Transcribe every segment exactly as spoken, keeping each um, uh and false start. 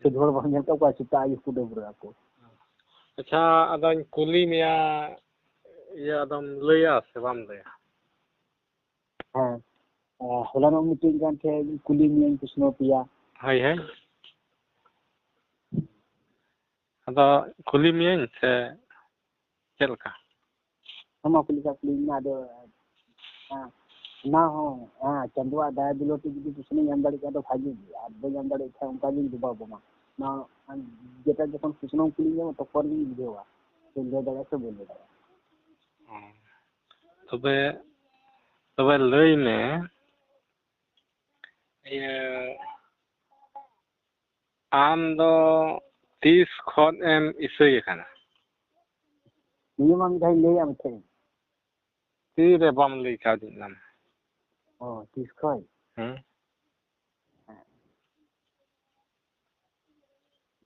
ᱥᱟᱹᱫᱷᱩ ᱦᱚᱲ ᱵᱟᱢ ᱧᱮᱞ ᱠᱟᱜ ᱠᱚᱣᱟ, ᱥᱮᱛᱟᱜ ᱟᱹᱭᱩᱵ ᱠᱚ ᱰᱟᱹᱵᱽᱨᱟᱹᱜ ᱟᱠᱚ᱾ ᱟᱪᱪᱷᱟ, ᱟᱫᱚᱧ ᱠᱩᱞᱤ ᱢᱮᱭᱟ, ᱤᱭᱟᱹ, ᱟᱫᱚᱢ ᱞᱟᱹᱭᱟ ᱥᱮ ᱵᱟᱢ ᱞᱟᱹᱭᱟ? ᱦᱮᱸ, ᱦᱚᱞᱟᱱᱚᱜ ᱢᱤᱴᱤᱝ ᱠᱟᱱ ᱛᱟᱦᱮᱸᱫ, ᱠᱩᱞᱤ ᱢᱤᱭᱟᱹᱧ, ᱯᱨᱚᱥᱱᱚ ᱯᱮᱭᱟ᱾ ᱦᱳᱭ, ᱦᱳᱭ᱾ ᱟᱫᱚ ᱠᱩᱞᱤ ᱢᱤᱭᱟᱹᱧ ᱥᱮ ᱪᱮᱫ ᱞᱮᱠᱟ? ᱦᱮᱸ, ᱢᱟ ᱠᱩᱞᱤ ᱠᱷᱟᱡ ᱠᱩᱞᱤᱧ ᱢᱮ, ᱟᱫᱚ, ᱦᱮᱸ, ᱚᱱᱟ ᱦᱚᱸ, ᱦᱮᱸ, ᱪᱟᱸᱫᱳᱣᱟᱜ ᱫᱟᱭᱟ ᱫᱩᱞᱟᱹᱲ ᱛᱮ ᱡᱩᱫᱤ ᱯᱨᱚᱥᱱᱚᱧ ᱮᱢ ᱫᱟᱲᱮᱭᱟᱜ ᱠᱷᱟᱡ ᱫᱚ ᱵᱷᱟᱜᱤ ᱜᱮ, ᱟᱨ ᱵᱟᱹᱧ ᱮᱢ ᱫᱟᱲᱮᱭᱟᱜ ᱠᱷᱟᱡ ᱚᱱᱠᱟ ᱜᱤᱧ ᱰᱚᱵᱟᱣ ᱠᱚᱢᱟ᱾ ᱚᱱᱟ, ᱡᱮᱴᱟ ᱡᱚᱠᱷᱚᱱ ᱯᱨᱚᱥᱱᱚᱢ ᱠᱩᱞᱤᱧ ᱠᱟᱱᱟ, ᱛᱚᱠᱷᱚᱱ ᱜᱤᱧ ᱵᱩᱡᱷᱟᱹᱣᱟ ᱥᱮ ᱞᱟᱹᱭ ᱫᱟᱲᱮᱭᱟᱜᱼᱟ ᱥᱮ ᱵᱟᱹᱧ ᱞᱟᱹᱭ ᱫᱟᱲᱮᱭᱟᱜᱼᱟ᱾ ᱚ᱾ ᱛᱚᱵᱮ, ᱛᱚᱵᱮ ᱞᱟᱹᱭ ᱢᱮ, ᱤᱭᱟᱹ, ᱟᱢ ᱫᱚ ᱛᱤᱥ ᱠᱷᱚᱱ ᱮᱢ ᱤᱥᱟᱹᱭ ᱟᱠᱟᱱᱟ? ᱱᱤᱭᱟᱹ ᱢᱟ ᱢᱤᱫ ᱫᱷᱟᱣ ᱤᱧ ᱞᱟᱹᱭᱟᱫ ᱢᱮ ᱛᱟᱦᱮᱸᱫ᱾ ᱛᱤᱨᱮ ᱵᱟᱢ ᱞᱟᱹᱭ ᱠᱟᱣᱫᱤᱧ ᱠᱟᱱᱟ? ᱚ, ᱛᱤᱥ ᱠᱷᱚᱱ? ᱦᱮᱸ᱾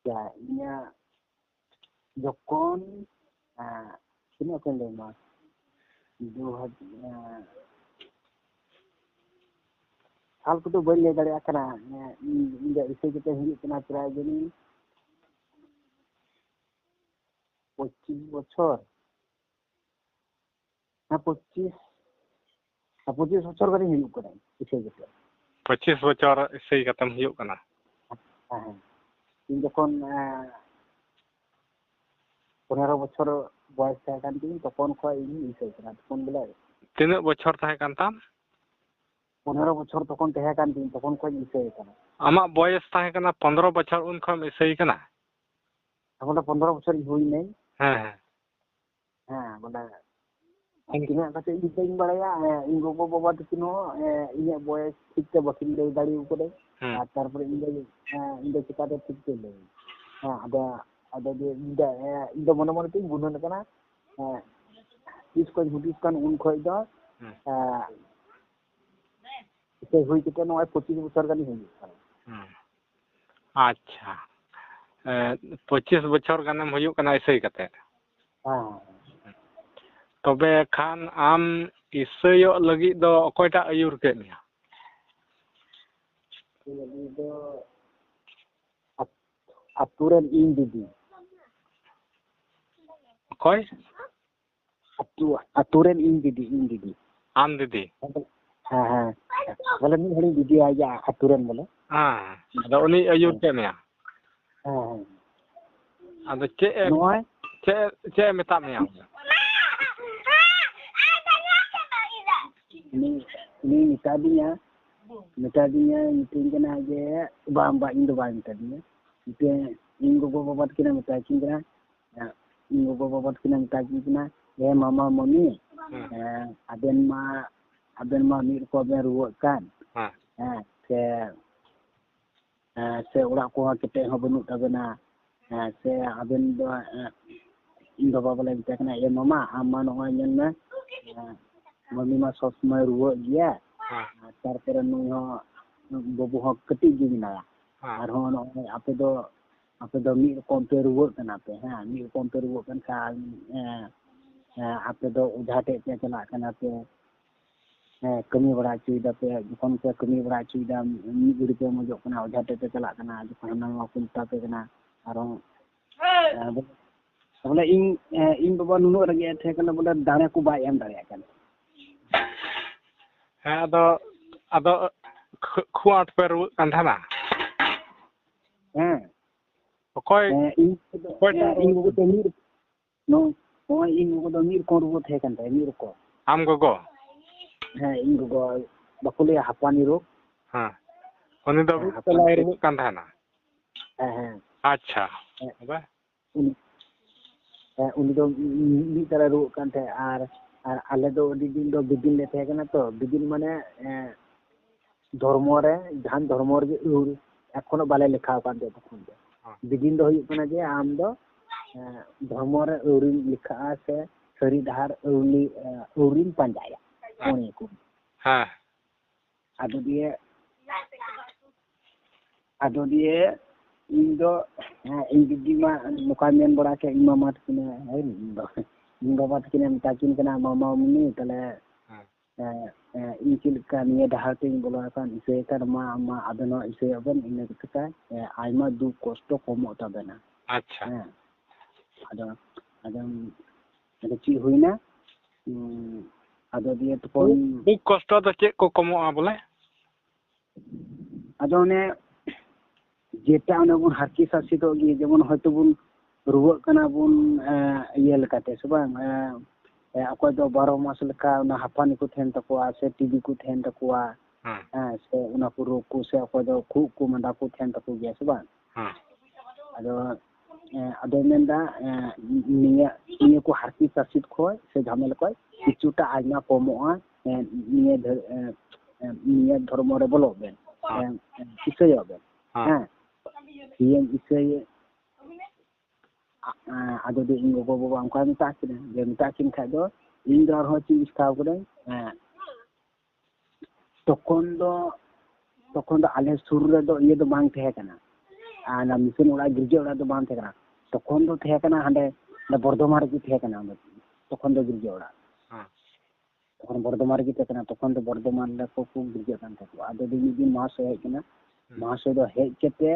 ᱡᱟ, ᱤᱧᱟᱹᱜ ᱡᱚᱠᱷᱚᱱ, ᱟᱸ, ᱛᱤᱱᱟᱹᱜ ᱠᱷᱚᱱ ᱞᱟᱹᱭ ᱢᱟ? ᱫᱩ ᱦᱟᱡᱟᱨ, ᱟᱸ, ᱥᱟᱞ ᱠᱚᱫᱚ ᱵᱟᱹᱧ ᱞᱟᱹᱭ ᱫᱟᱲᱮᱭᱟᱜ ᱠᱟᱱᱟ᱾ ᱟᱸ, ᱤᱧ, ᱤᱧ ᱫᱚ ᱤᱥᱟᱹᱭ ᱠᱟᱛᱮ ᱦᱩᱭᱩᱜ ᱠᱟᱱᱟ ᱯᱨᱟᱭ ᱡᱟᱹᱱᱤᱡ ᱯᱚᱸᱪᱤᱥ ᱵᱚᱪᱷᱚᱨ᱾ ᱦᱮᱸ, ᱯᱚᱸᱪᱤᱥ, ᱦᱮᱸ, ᱯᱚᱸᱪᱤᱥ ᱵᱚᱪᱷᱚᱨ ᱜᱟᱱᱤᱧ ᱦᱩᱭᱩᱜ ᱠᱟᱱᱟ ᱤᱥᱟᱹᱭ ᱠᱟᱛᱮ᱾ ᱯᱚᱸᱪᱤᱥ ᱵᱚᱪᱷᱚᱨ ᱤᱥᱟᱹᱭ ᱠᱟᱛᱮᱢ ᱦᱩᱭᱩᱜ ᱠᱟᱱᱟ? ᱦᱮᱸ, ᱦᱮᱸ᱾ ᱤᱧ ᱡᱚᱠᱷᱚᱱ, ᱮᱸ, ᱯᱚᱱᱮᱨᱚ ᱵᱚᱪᱷᱚᱨ ᱵᱚᱭᱮᱥ ᱛᱟᱦᱮᱸ ᱠᱟᱱ ᱛᱤᱧ, ᱛᱚᱠᱷᱚᱱ ᱠᱷᱚᱱ ᱤᱧ ᱤᱥᱟᱹᱭ ᱠᱟᱱᱟ᱾ ᱛᱚᱠᱷᱚᱱ ᱵᱚᱞᱮ ᱛᱤᱱᱟᱹᱜ ᱵᱚᱪᱷᱚᱨ ᱛᱟᱦᱮᱸ ᱠᱟᱱ ᱛᱟᱢ? ᱯᱚᱱᱮᱨᱚ ᱵᱚᱪᱷᱚᱨ ᱛᱚᱠᱷᱚᱱ ᱛᱟᱦᱮᱸ ᱠᱟᱱ ᱛᱤᱧ, ᱛᱚᱠᱷᱚᱱ ᱠᱷᱚᱱ ᱤᱧ ᱤᱥᱟᱹᱭ ᱠᱟᱱᱟ᱾ ᱟᱢᱟᱜ ᱵᱚᱭᱮᱥ ᱛᱟᱦᱮᱸ ᱠᱟᱱᱟ ᱯᱚᱱᱨᱚ ᱵᱚᱪᱷᱚᱨ, ᱩᱱ ᱠᱷᱚᱱ ᱮᱢ ᱤᱥᱟᱹᱭ ᱠᱟᱱᱟ? ᱛᱚᱠᱷᱚᱱ ᱫᱚ ᱯᱚᱱᱨᱚ ᱵᱚᱪᱷᱚᱨ ᱤᱧ ᱦᱩᱭᱱᱟᱹᱧ᱾ ᱦᱮᱸ, ᱦᱮᱸ᱾ ᱦᱮᱸ, ᱵᱚᱞᱮ ᱦᱮᱸ᱾ ᱛᱤᱱᱟᱹᱜ ᱠᱟᱛᱮ ᱤᱧ ᱵᱟᱹᱧ ᱵᱟᱲᱟᱭᱟ, ᱦᱮᱸ, ᱤᱧ ᱜᱚᱜᱚ ᱵᱟᱵᱟ ᱛᱟᱹᱠᱤᱱ ᱦᱚᱸ, ᱦᱮᱸ, ᱤᱧᱟᱹᱜ ᱵᱚᱭᱮᱥ ᱴᱷᱤᱠ ᱛᱮ ᱵᱟᱹᱠᱤᱱ ᱞᱟᱹᱭ ᱫᱟᱲᱮ ᱟᱠᱟᱫᱟ᱾ ᱦᱮᱸ᱾ ᱟᱨ ᱛᱟᱨᱯᱚᱨᱮ ᱤᱧ ᱫᱚ, ᱦᱮᱸ, ᱤᱧ ᱫᱚ ᱪᱤᱠᱟᱹᱛᱮ ᱴᱷᱤᱠ ᱛᱮ ᱞᱟᱹᱭ? ᱦᱮᱸ, ᱟᱫᱚ, ᱟᱫᱚ ᱡᱮ ᱤᱧ ᱫᱚ, ᱦᱮᱸ, ᱤᱧ ᱫᱚ ᱢᱚᱱᱮ ᱢᱚᱱᱮ ᱛᱤᱧ ᱜᱩᱱᱟᱹᱱ ᱠᱟᱱᱟ, ᱦᱮᱸ, ᱛᱤᱥ ᱠᱷᱚᱱ ᱦᱩᱫᱤᱥ ᱠᱟᱱ ᱩᱱ ᱠᱷᱚᱱ ᱫᱚ, ᱦᱮᱸ᱾ ᱦᱮᱸ, ᱤᱥᱟᱹᱭ ᱦᱩᱭ ᱠᱟᱛᱮ ᱱᱚᱜᱼᱚᱭ ᱯᱚᱸᱪᱤᱥ ᱵᱚᱪᱷᱚᱨ ᱜᱟᱱᱤᱧ ᱦᱩᱭᱩᱜ ᱠᱟᱱᱟ᱾ ᱦᱩᱸ᱾ ᱟᱪᱪᱷᱟ᱾ ᱮ, ᱯᱚᱸᱪᱤᱥ ᱵᱚᱪᱷᱚᱨ ᱜᱟᱱᱮᱢ ᱦᱩᱭᱩᱜ ᱠᱟᱱᱟ ᱤᱥᱟᱹᱭ ᱠᱟᱛᱮ? ᱦᱮᱸ᱾ ᱛᱚᱵᱮ ᱠᱷᱟᱱ ᱟᱢ ᱤᱥᱟᱹᱭᱚᱜ ᱞᱟᱹᱜᱤᱫ ᱫᱚ ᱚᱠᱚᱭᱴᱟᱜ ᱟᱹᱭᱩᱨ ᱠᱮᱫ ᱢᱮᱭᱟ? ᱤᱥᱟᱹᱭ ᱞᱟᱹᱜᱤᱫ ᱫᱚ ᱟᱯ-, ᱟᱹᱛᱩ ᱨᱮᱱ ᱤᱧ ᱫᱤᱫᱤ᱾ ᱚᱠᱚᱭ? ᱟᱹᱛᱩ, ᱟᱹᱛᱩ ᱨᱮᱱ ᱤᱧ ᱫᱤᱫᱤ, ᱤᱧ ᱫᱤᱫᱤ᱾ ᱟᱢ ᱫᱤᱫᱤ? ᱦᱮᱸ, ᱦᱮᱸ᱾ ᱵᱚᱞᱮ ᱢᱤᱫ ᱦᱚᱲᱤᱧ ᱫᱤᱫᱤᱭᱟᱭ ᱜᱮᱭᱟ ᱟᱹᱛᱩ ᱨᱮᱱ ᱵᱚᱞᱮ᱾ ᱦᱮᱸ, ᱟᱫᱚ ᱩᱱᱤ ᱟᱹᱭᱩᱨ ᱦᱮᱸ᱾ ᱠᱮᱫ ᱢᱮᱭᱟ? ᱦᱮᱸ, ᱦᱮᱸ᱾ ᱟᱫᱚ ᱪᱮᱫ ᱮ, ᱱᱚᱜᱼᱚᱭ ᱪᱮᱫ, ᱪᱮᱫ ᱮ ᱢᱮᱛᱟᱫ ᱢᱮᱭᱟ? ᱩᱱᱤ, ᱩᱱᱤ ᱢᱮᱛᱟ ᱫᱤᱧᱟ, ᱢᱮᱛᱟ ᱫᱤᱧᱟ, ᱢᱤᱛᱟᱹᱧ ᱠᱟᱱᱟ ᱡᱮ, ᱵᱟᱝ, ᱵᱟᱝ, ᱤᱧ ᱫᱚ ᱵᱟᱭ ᱢᱮᱛᱟ ᱫᱤᱧᱟ᱾ ᱢᱤᱛᱟᱹᱧ, ᱤᱧ ᱜᱚᱜᱚ ᱵᱟᱵᱟ ᱛᱟᱹᱠᱤᱱᱮ ᱢᱮᱛᱟ ᱠᱤᱱ ᱠᱟᱱᱟ, ᱤᱧ ᱜᱚᱜᱚ ᱵᱟᱵᱟ ᱛᱟᱹᱠᱤᱱᱮ ᱢᱮᱛᱟ ᱠᱤᱱ ᱠᱟᱱᱟ, "ᱮ ᱢᱟᱢᱟ, ᱢᱟᱹᱢᱤ, ᱦᱮᱸ᱾ ᱮ, ᱟᱵᱮᱱ ᱢᱟ, ᱟᱵᱮᱱ ᱢᱟ ᱢᱤᱫ ᱨᱚᱠᱚᱢ ᱵᱮᱱ ᱨᱩᱣᱟᱹᱜ ᱠᱟᱱ, ᱦᱮᱸ᱾ ᱦᱮᱸ, ᱥᱮ, ᱮ, ᱥᱮ ᱚᱲᱟᱜ ᱠᱚᱦᱚᱸ ᱠᱮᱴᱮᱡ ᱦᱚᱸ ᱵᱟᱹᱱᱩᱜ ᱛᱟᱵᱮᱱᱟ, ᱦᱮᱸ, ᱥᱮ ᱟᱵᱮᱱ ᱫᱚ, ᱮ, ᱤᱧ ᱵᱟᱵᱟ ᱵᱚᱞᱮ ᱢᱮᱛᱟᱭ ᱠᱟᱱᱟ, 'ᱮ ᱢᱟᱢᱟ, ᱟᱢ ᱢᱟ ᱱᱚᱜᱼᱚᱭ ᱧᱮᱞ ᱢᱮ, ᱮ, ᱢᱟᱹᱢᱤ ᱢᱟ ᱥᱚᱵᱽ ᱥᱚᱢᱚᱭ ᱨᱩᱣᱟᱹᱜ ᱜᱮᱭᱟ, ᱦᱮᱸ᱾ ᱟᱨ ᱛᱟᱨᱯᱚᱨᱮ ᱱᱩᱭ ᱦᱚᱸ, ᱵᱟᱹᱵᱩ ᱦᱚᱸ ᱠᱟᱹᱴᱤᱡ ᱜᱮ ᱢᱮᱱᱟᱭᱟ, ᱦᱮᱸ᱾ ᱟᱨᱦᱚᱸ ᱱᱚᱜᱼᱚᱭ ᱟᱯᱮ ᱫᱚ, ᱟᱯᱮ ᱫᱚ ᱢᱤᱫ ᱨᱚᱠᱚᱢ ᱯᱮ ᱨᱩᱣᱟᱹᱜ ᱠᱟᱱᱟ ᱯᱮ, ᱦᱮᱸ, ᱢᱤᱫ ᱨᱚᱠᱚᱢ ᱯᱮ ᱨᱩᱣᱟᱹᱜ ᱠᱟᱱ ᱠᱷᱟᱱ, ᱮ, ᱮ, ᱟᱯᱮ ᱫᱚ ᱚᱡᱷᱟ ᱴᱷᱮᱡ ᱯᱮ ᱪᱟᱞᱟᱜ ᱠᱟᱱᱟ ᱯᱮ, ᱦᱮᱸ, ᱠᱟᱹᱢᱤ ᱵᱟᱲᱟ ᱦᱚᱪᱚᱭ ᱫᱟᱯᱮ, ᱡᱚᱠᱷᱚᱱ ᱯᱮ ᱠᱟᱹᱢᱤ ᱵᱟᱲᱟ ᱦᱚᱪᱚᱭᱮᱫᱟ, ᱢᱤᱫ ᱜᱷᱟᱹᱲᱤ ᱯᱮ ᱢᱚᱡᱚᱜ ᱠᱟᱱᱟ, ᱚᱡᱷᱟ ᱴᱷᱮᱡ ᱯᱮ ᱪᱟᱞᱟᱜ ᱠᱟᱱᱟ, ᱡᱚᱠᱷᱚᱱ ᱦᱟᱱᱟ ᱱᱚᱣᱟ ᱠᱚ ᱢᱮᱛᱟ ᱯᱮ ᱠᱟᱱᱟ, ᱟᱨᱦᱚᱸ, ᱦᱮᱸ, ᱵᱚᱞᱮ ᱤᱧ, ᱦᱮᱸ, ᱤᱧ ᱵᱟᱵᱟ ᱱᱩᱱᱟᱹᱜ ᱨᱮᱸᱜᱮᱡ ᱮ ᱛᱟᱦᱮᱸ ᱠᱟᱱᱟ, ᱵᱚᱞᱮ ᱫᱟᱲᱮ ᱠᱚ ᱵᱟᱭ ᱮᱢ ᱫᱟᱲᱮᱭᱟᱜ ᱠᱟᱱᱟ᱾ ᱦᱮᱸ, ᱟᱫᱚ, ᱟᱫᱚ ᱠᱷᱩ-, ᱠᱷᱩᱵ ᱟᱸᱴ ᱯᱮ ᱨᱩᱣᱟᱹᱜ ᱠᱟᱱ ᱛᱟᱦᱮᱱᱟ? ᱦᱮᱸ᱾ ᱚᱠᱚᱭ, ᱦᱮᱸ, ᱤᱧ ᱜᱚᱜᱚ ᱫᱚ, ᱚᱠᱚᱭᱴᱟᱜ ᱦᱮᱸ, ᱤᱧ ᱨᱩᱣᱟᱹ? ᱜᱚᱜᱚ ᱫᱚ ᱢᱤᱫ, ᱱᱚ-, ᱱᱚᱜᱼᱚᱭ ᱤᱧ ᱜᱚᱜᱚ ᱫᱚ ᱢᱤᱫ ᱨᱚᱠᱚᱢ ᱨᱩᱣᱟᱹ ᱛᱟᱦᱮᱸ ᱠᱟᱱ ᱛᱟᱭᱟ, ᱢᱤᱫ ᱨᱚᱠᱚᱢ᱾ ᱟᱢ ᱜᱚᱜᱚ? ᱦᱮᱸ, ᱤᱧ ᱜᱚᱜᱚ, ᱵᱟᱠᱚ ᱞᱟᱹᱭᱟ ᱦᱟᱯᱟᱱᱤ ᱨᱳᱜᱽ? ᱦᱮᱸ᱾ ᱩᱱᱤ ᱫᱚ ᱦᱮᱸ, ᱢᱤᱫ ᱦᱟᱯᱟᱱᱤ ᱛᱟᱞᱟᱭ ᱨᱳᱜᱽ᱾ ᱨᱩᱣᱟᱹᱜ ᱠᱟᱱ ᱛᱟᱦᱮᱱᱟ? ᱦᱮᱸ, ᱦᱮᱸ᱾ ᱟᱪᱪᱷᱟ᱾ ᱦᱮᱸ᱾ ᱛᱚᱵᱮ? ᱩᱱᱤ, ᱦᱮᱸ, ᱩᱱᱤ ᱫᱚ ᱢᱤᱫ ᱛᱟᱞᱟᱭ ᱨᱩᱣᱟᱹᱜ ᱠᱟᱱ ᱛᱟᱦᱮᱸᱫ᱾ ᱟᱨ, ᱟᱨ ᱟᱞᱮ ᱫᱚ ᱟᱹᱰᱤ ᱫᱤᱱ ᱫᱚ ᱵᱤᱫᱤᱱ ᱞᱮ ᱛᱟᱦᱮᱸ ᱠᱟᱱᱟ ᱛᱚ, ᱵᱤᱫᱤᱱ ᱢᱟᱱᱮ, ᱮᱸ, ᱫᱷᱚᱨᱢᱚ ᱨᱮ, ᱡᱟᱦᱟᱱ ᱫᱷᱚᱨᱢᱚ ᱨᱮᱜᱮ ᱟᱹᱣᱲᱤ, ᱮᱠᱷᱚᱱᱳ ᱵᱟᱞᱮ ᱞᱮᱠᱷᱟ ᱟᱠᱟᱱ ᱛᱟᱦᱮᱸᱫ ᱛᱚᱠᱷᱚᱱ ᱫᱚ᱾ ᱦᱮᱸ᱾ ᱵᱤᱫᱤᱱ ᱫᱚ ᱦᱩᱭᱩᱜ ᱠᱟᱱᱟ ᱡᱮ ᱟᱢ ᱫᱚ, ᱮᱸ, ᱫᱷᱚᱨᱢᱚ ᱨᱮ ᱟᱹᱣᱲᱤᱢ ᱞᱮᱠᱷᱟᱜᱼᱟ ᱥᱮ ᱥᱟᱹᱨᱤ ᱰᱟᱦᱟᱨ ᱟᱹᱣᱲᱤ, ᱮᱸ, ᱟᱹᱣᱲᱤᱢ ᱯᱟᱸᱡᱟᱭᱟ᱾ ᱦᱮᱸ᱾ ᱚᱱᱟ ᱠᱚ᱾ ᱦᱮᱸ᱾ ᱟᱫᱚ ᱫᱤᱭᱮ, ᱟᱫᱚ ᱫᱤᱭᱮ ᱤᱧ ᱫᱚ, ᱦᱮᱸ, ᱤᱧ ᱫᱤᱫᱤ ᱢᱟ ᱱᱚᱝᱠᱟᱭ ᱢᱮᱱ ᱵᱟᱲᱟ ᱠᱮᱫ, ᱤᱧ ᱢᱟᱢᱟ ᱛᱟᱹᱠᱤᱱ, ᱦᱮᱸ, ᱤᱧ ᱫᱚ, ᱤᱧ ᱵᱟᱵᱟ ᱛᱟᱹᱠᱤᱱᱮ ᱢᱮᱛᱟ ᱠᱤᱱ ᱠᱟᱱᱟ, "ᱢᱟᱢᱟ ᱢᱩᱱᱤ, ᱛᱟᱦᱞᱮ ᱦᱮᱸ᱾ ᱮ, ᱮ, ᱤᱧ ᱪᱮᱫ ᱞᱮᱠᱟ ᱱᱤᱭᱟᱹ ᱰᱟᱦᱟᱨ ᱛᱮᱧ ᱵᱚᱞᱚ ᱟᱠᱟᱱ, ᱤᱥᱟᱹᱭ ᱟᱠᱟᱱ, ᱢᱟ, ᱢᱟ ᱟᱵᱮᱱ ᱦᱚᱸ ᱤᱥᱟᱹᱭᱚᱜ ᱵᱮᱱ, ᱤᱱᱟᱹ ᱠᱟᱛᱮ ᱮ, ᱟᱭᱢᱟ ᱫᱩᱠ ᱠᱚᱥᱴᱚ ᱠᱚᱢᱚᱜ ᱛᱟᱵᱮᱱᱟ᱾ ᱟᱪᱪᱷᱟ᱾ ᱦᱮᱸ᱾ ᱟᱫᱚ, ᱟᱫᱚ, ᱟᱫᱚ ᱪᱮᱫ ᱦᱩᱭᱱᱟ? ᱩᱸ, ᱟᱫᱚ ᱫᱤᱭᱮ ᱛᱚᱠᱷᱚᱱ ᱫᱩᱠ ᱠᱚᱥᱴᱚ ᱫᱚ ᱪᱮᱫ ᱠᱚ ᱠᱚᱢᱚᱜᱼᱟ ᱵᱚᱞᱮ? ᱟᱫᱚ ᱚᱱᱮ ᱡᱮᱴᱟ ᱚᱱᱮ ᱵᱚᱱ ᱦᱟᱨᱠᱮᱛ ᱥᱟᱥᱮᱛᱚᱜ ᱜᱮ, ᱡᱮᱢᱚᱱ ᱦᱚᱭᱛᱳ ᱵᱚᱱ ᱨᱩᱣᱟᱹᱜ ᱠᱟᱱᱟ ᱵᱚᱱ, ᱮ, ᱤᱭᱟᱹ ᱞᱮᱠᱟᱛᱮ, ᱥᱮ ᱵᱟᱝ? ᱮ, ᱮ, ᱚᱠᱚᱭ ᱫᱚ ᱵᱟᱨᱚ ᱢᱟᱥ ᱞᱮᱠᱟ ᱚᱱᱟ ᱦᱟᱯᱟᱱᱤ ᱠᱚ ᱛᱟᱦᱮᱱ ᱛᱟᱠᱚᱣᱟ, ᱥᱮ ᱴᱤᱵᱤ ᱠᱚ ᱛᱟᱦᱮᱱ ᱛᱟᱠᱚᱣᱟ, ᱦᱮᱸ᱾ ᱦᱮᱸ, ᱥᱮ ᱚᱱᱟ ᱠᱚ ᱨᱳᱜᱽ ᱠᱚ, ᱥᱮ ᱚᱠᱚᱭ ᱫᱚ ᱠᱷᱩᱜ ᱠᱚ, ᱢᱟᱸᱫᱟ ᱠᱚ ᱛᱟᱦᱮᱱ ᱛᱟᱠᱚ ᱜᱮᱭᱟ, ᱥᱮ ᱵᱟᱝ? ᱦᱮᱸ᱾ ᱟᱫᱚ, ᱮ, ᱟᱫᱚᱭ ᱢᱮᱱᱫᱟ, ᱮ, ᱱᱤᱭᱟᱹ, ᱱᱤᱭᱟᱹ ᱠᱚ ᱦᱟᱨᱠᱮᱛ ᱥᱟᱥᱮᱛ ᱠᱷᱚᱡ ᱥᱮ ᱡᱷᱟᱢᱮᱞᱟ ᱠᱷᱚᱡ ᱠᱤᱪᱷᱩᱴᱟ ᱟᱭᱢᱟ ᱠᱚᱢᱚᱜᱼᱟ, ᱮ, ᱱᱤᱭᱟᱹ ᱫᱷᱟᱹ-, ᱮ, ᱮ, ᱱᱤᱭᱟᱹ ᱫᱷᱚᱨᱢᱚ ᱨᱮ ᱵᱚᱞᱚᱜ ᱵᱮᱱ, ᱦᱮᱸ᱾ ᱮ, ᱮ, ᱤᱥᱟᱹᱭᱚᱜ ᱵᱮᱱ᱾ ᱦᱮᱸ᱾ ᱦᱮᱸ᱾ ᱤᱭᱟᱹ ᱤᱥᱟᱹᱭ, ᱟ-, ᱟ-, ᱟᱫᱚ ᱫᱚ ᱤᱧ ᱜᱚᱜᱚ ᱵᱟᱵᱟ ᱚᱱᱠᱟᱭ ᱢᱮᱛᱟ ᱠᱤᱱᱟ, ᱡᱮ ᱢᱮᱛᱟ ᱠᱤᱱ ᱠᱷᱟᱡ ᱫᱚ ᱤᱧ ᱫᱚ ᱟᱨᱦᱚᱸ ᱪᱮᱫ ᱤᱧ ᱪᱤᱠᱟᱹᱣ ᱠᱟᱹᱫᱟᱹᱧ, ᱮᱸ, ᱛᱚᱠᱷᱚᱱ ᱫᱚ, ᱛᱚᱠᱷᱚᱱ ᱫᱚ ᱟᱞᱮ ᱥᱩᱨ ᱨᱮᱫᱚ ᱤᱭᱟᱹ ᱫᱚ ᱵᱟᱝ ᱛᱟᱦᱮᱸ ᱠᱟᱱᱟ, ᱟᱨ ᱚᱱᱟ ᱢᱤᱥᱚᱱ ᱚᱲᱟᱜ, ᱜᱤᱨᱡᱟᱹ ᱚᱲᱟᱜ ᱫᱚ ᱵᱟᱝ ᱛᱟᱦᱮᱸ ᱠᱟᱱᱟ᱾ ᱛᱚᱠᱷᱚᱱ ᱫᱚ ᱛᱟᱦᱮᱸ ᱠᱟᱱᱟ ᱦᱟᱸᱰᱮ, ᱚᱸᱰᱮ ᱵᱚᱨᱫᱷᱚᱢᱟᱱ ᱨᱮᱜᱮ ᱛᱟᱦᱮᱸ ᱠᱟᱱᱟ ᱚᱸᱰᱮ, ᱛᱚᱠᱷᱚᱱ ᱫᱚ ᱜᱤᱨᱡᱟᱹ ᱚᱲᱟᱜ᱾ ᱦᱮᱸ᱾ ᱛᱚᱠᱷᱚᱱ ᱵᱚᱨᱫᱷᱚᱢᱟᱱ ᱨᱮᱜᱮ ᱛᱟᱦᱮᱸ ᱠᱟᱱᱟ, ᱛᱚᱠᱷᱚᱱ ᱫᱚ ᱵᱚᱨᱫᱷᱚᱢᱟᱱ ᱨᱮᱠᱚ ᱠᱚ ᱜᱤᱨᱡᱟᱹᱜ ᱠᱟᱱ ᱛᱟᱦᱮᱸ ᱠᱚ᱾ ᱟᱫᱚ ᱫᱤᱱ ᱢᱤᱫ ᱫᱤᱱ ᱢᱟᱦᱟᱥᱚᱭ ᱦᱮᱡ ᱠᱟᱱᱟ, ᱦᱩᱸ᱾ ᱢᱟᱦᱟᱥᱚᱭ ᱫᱚ ᱦᱮᱡ ᱠᱟᱛᱮ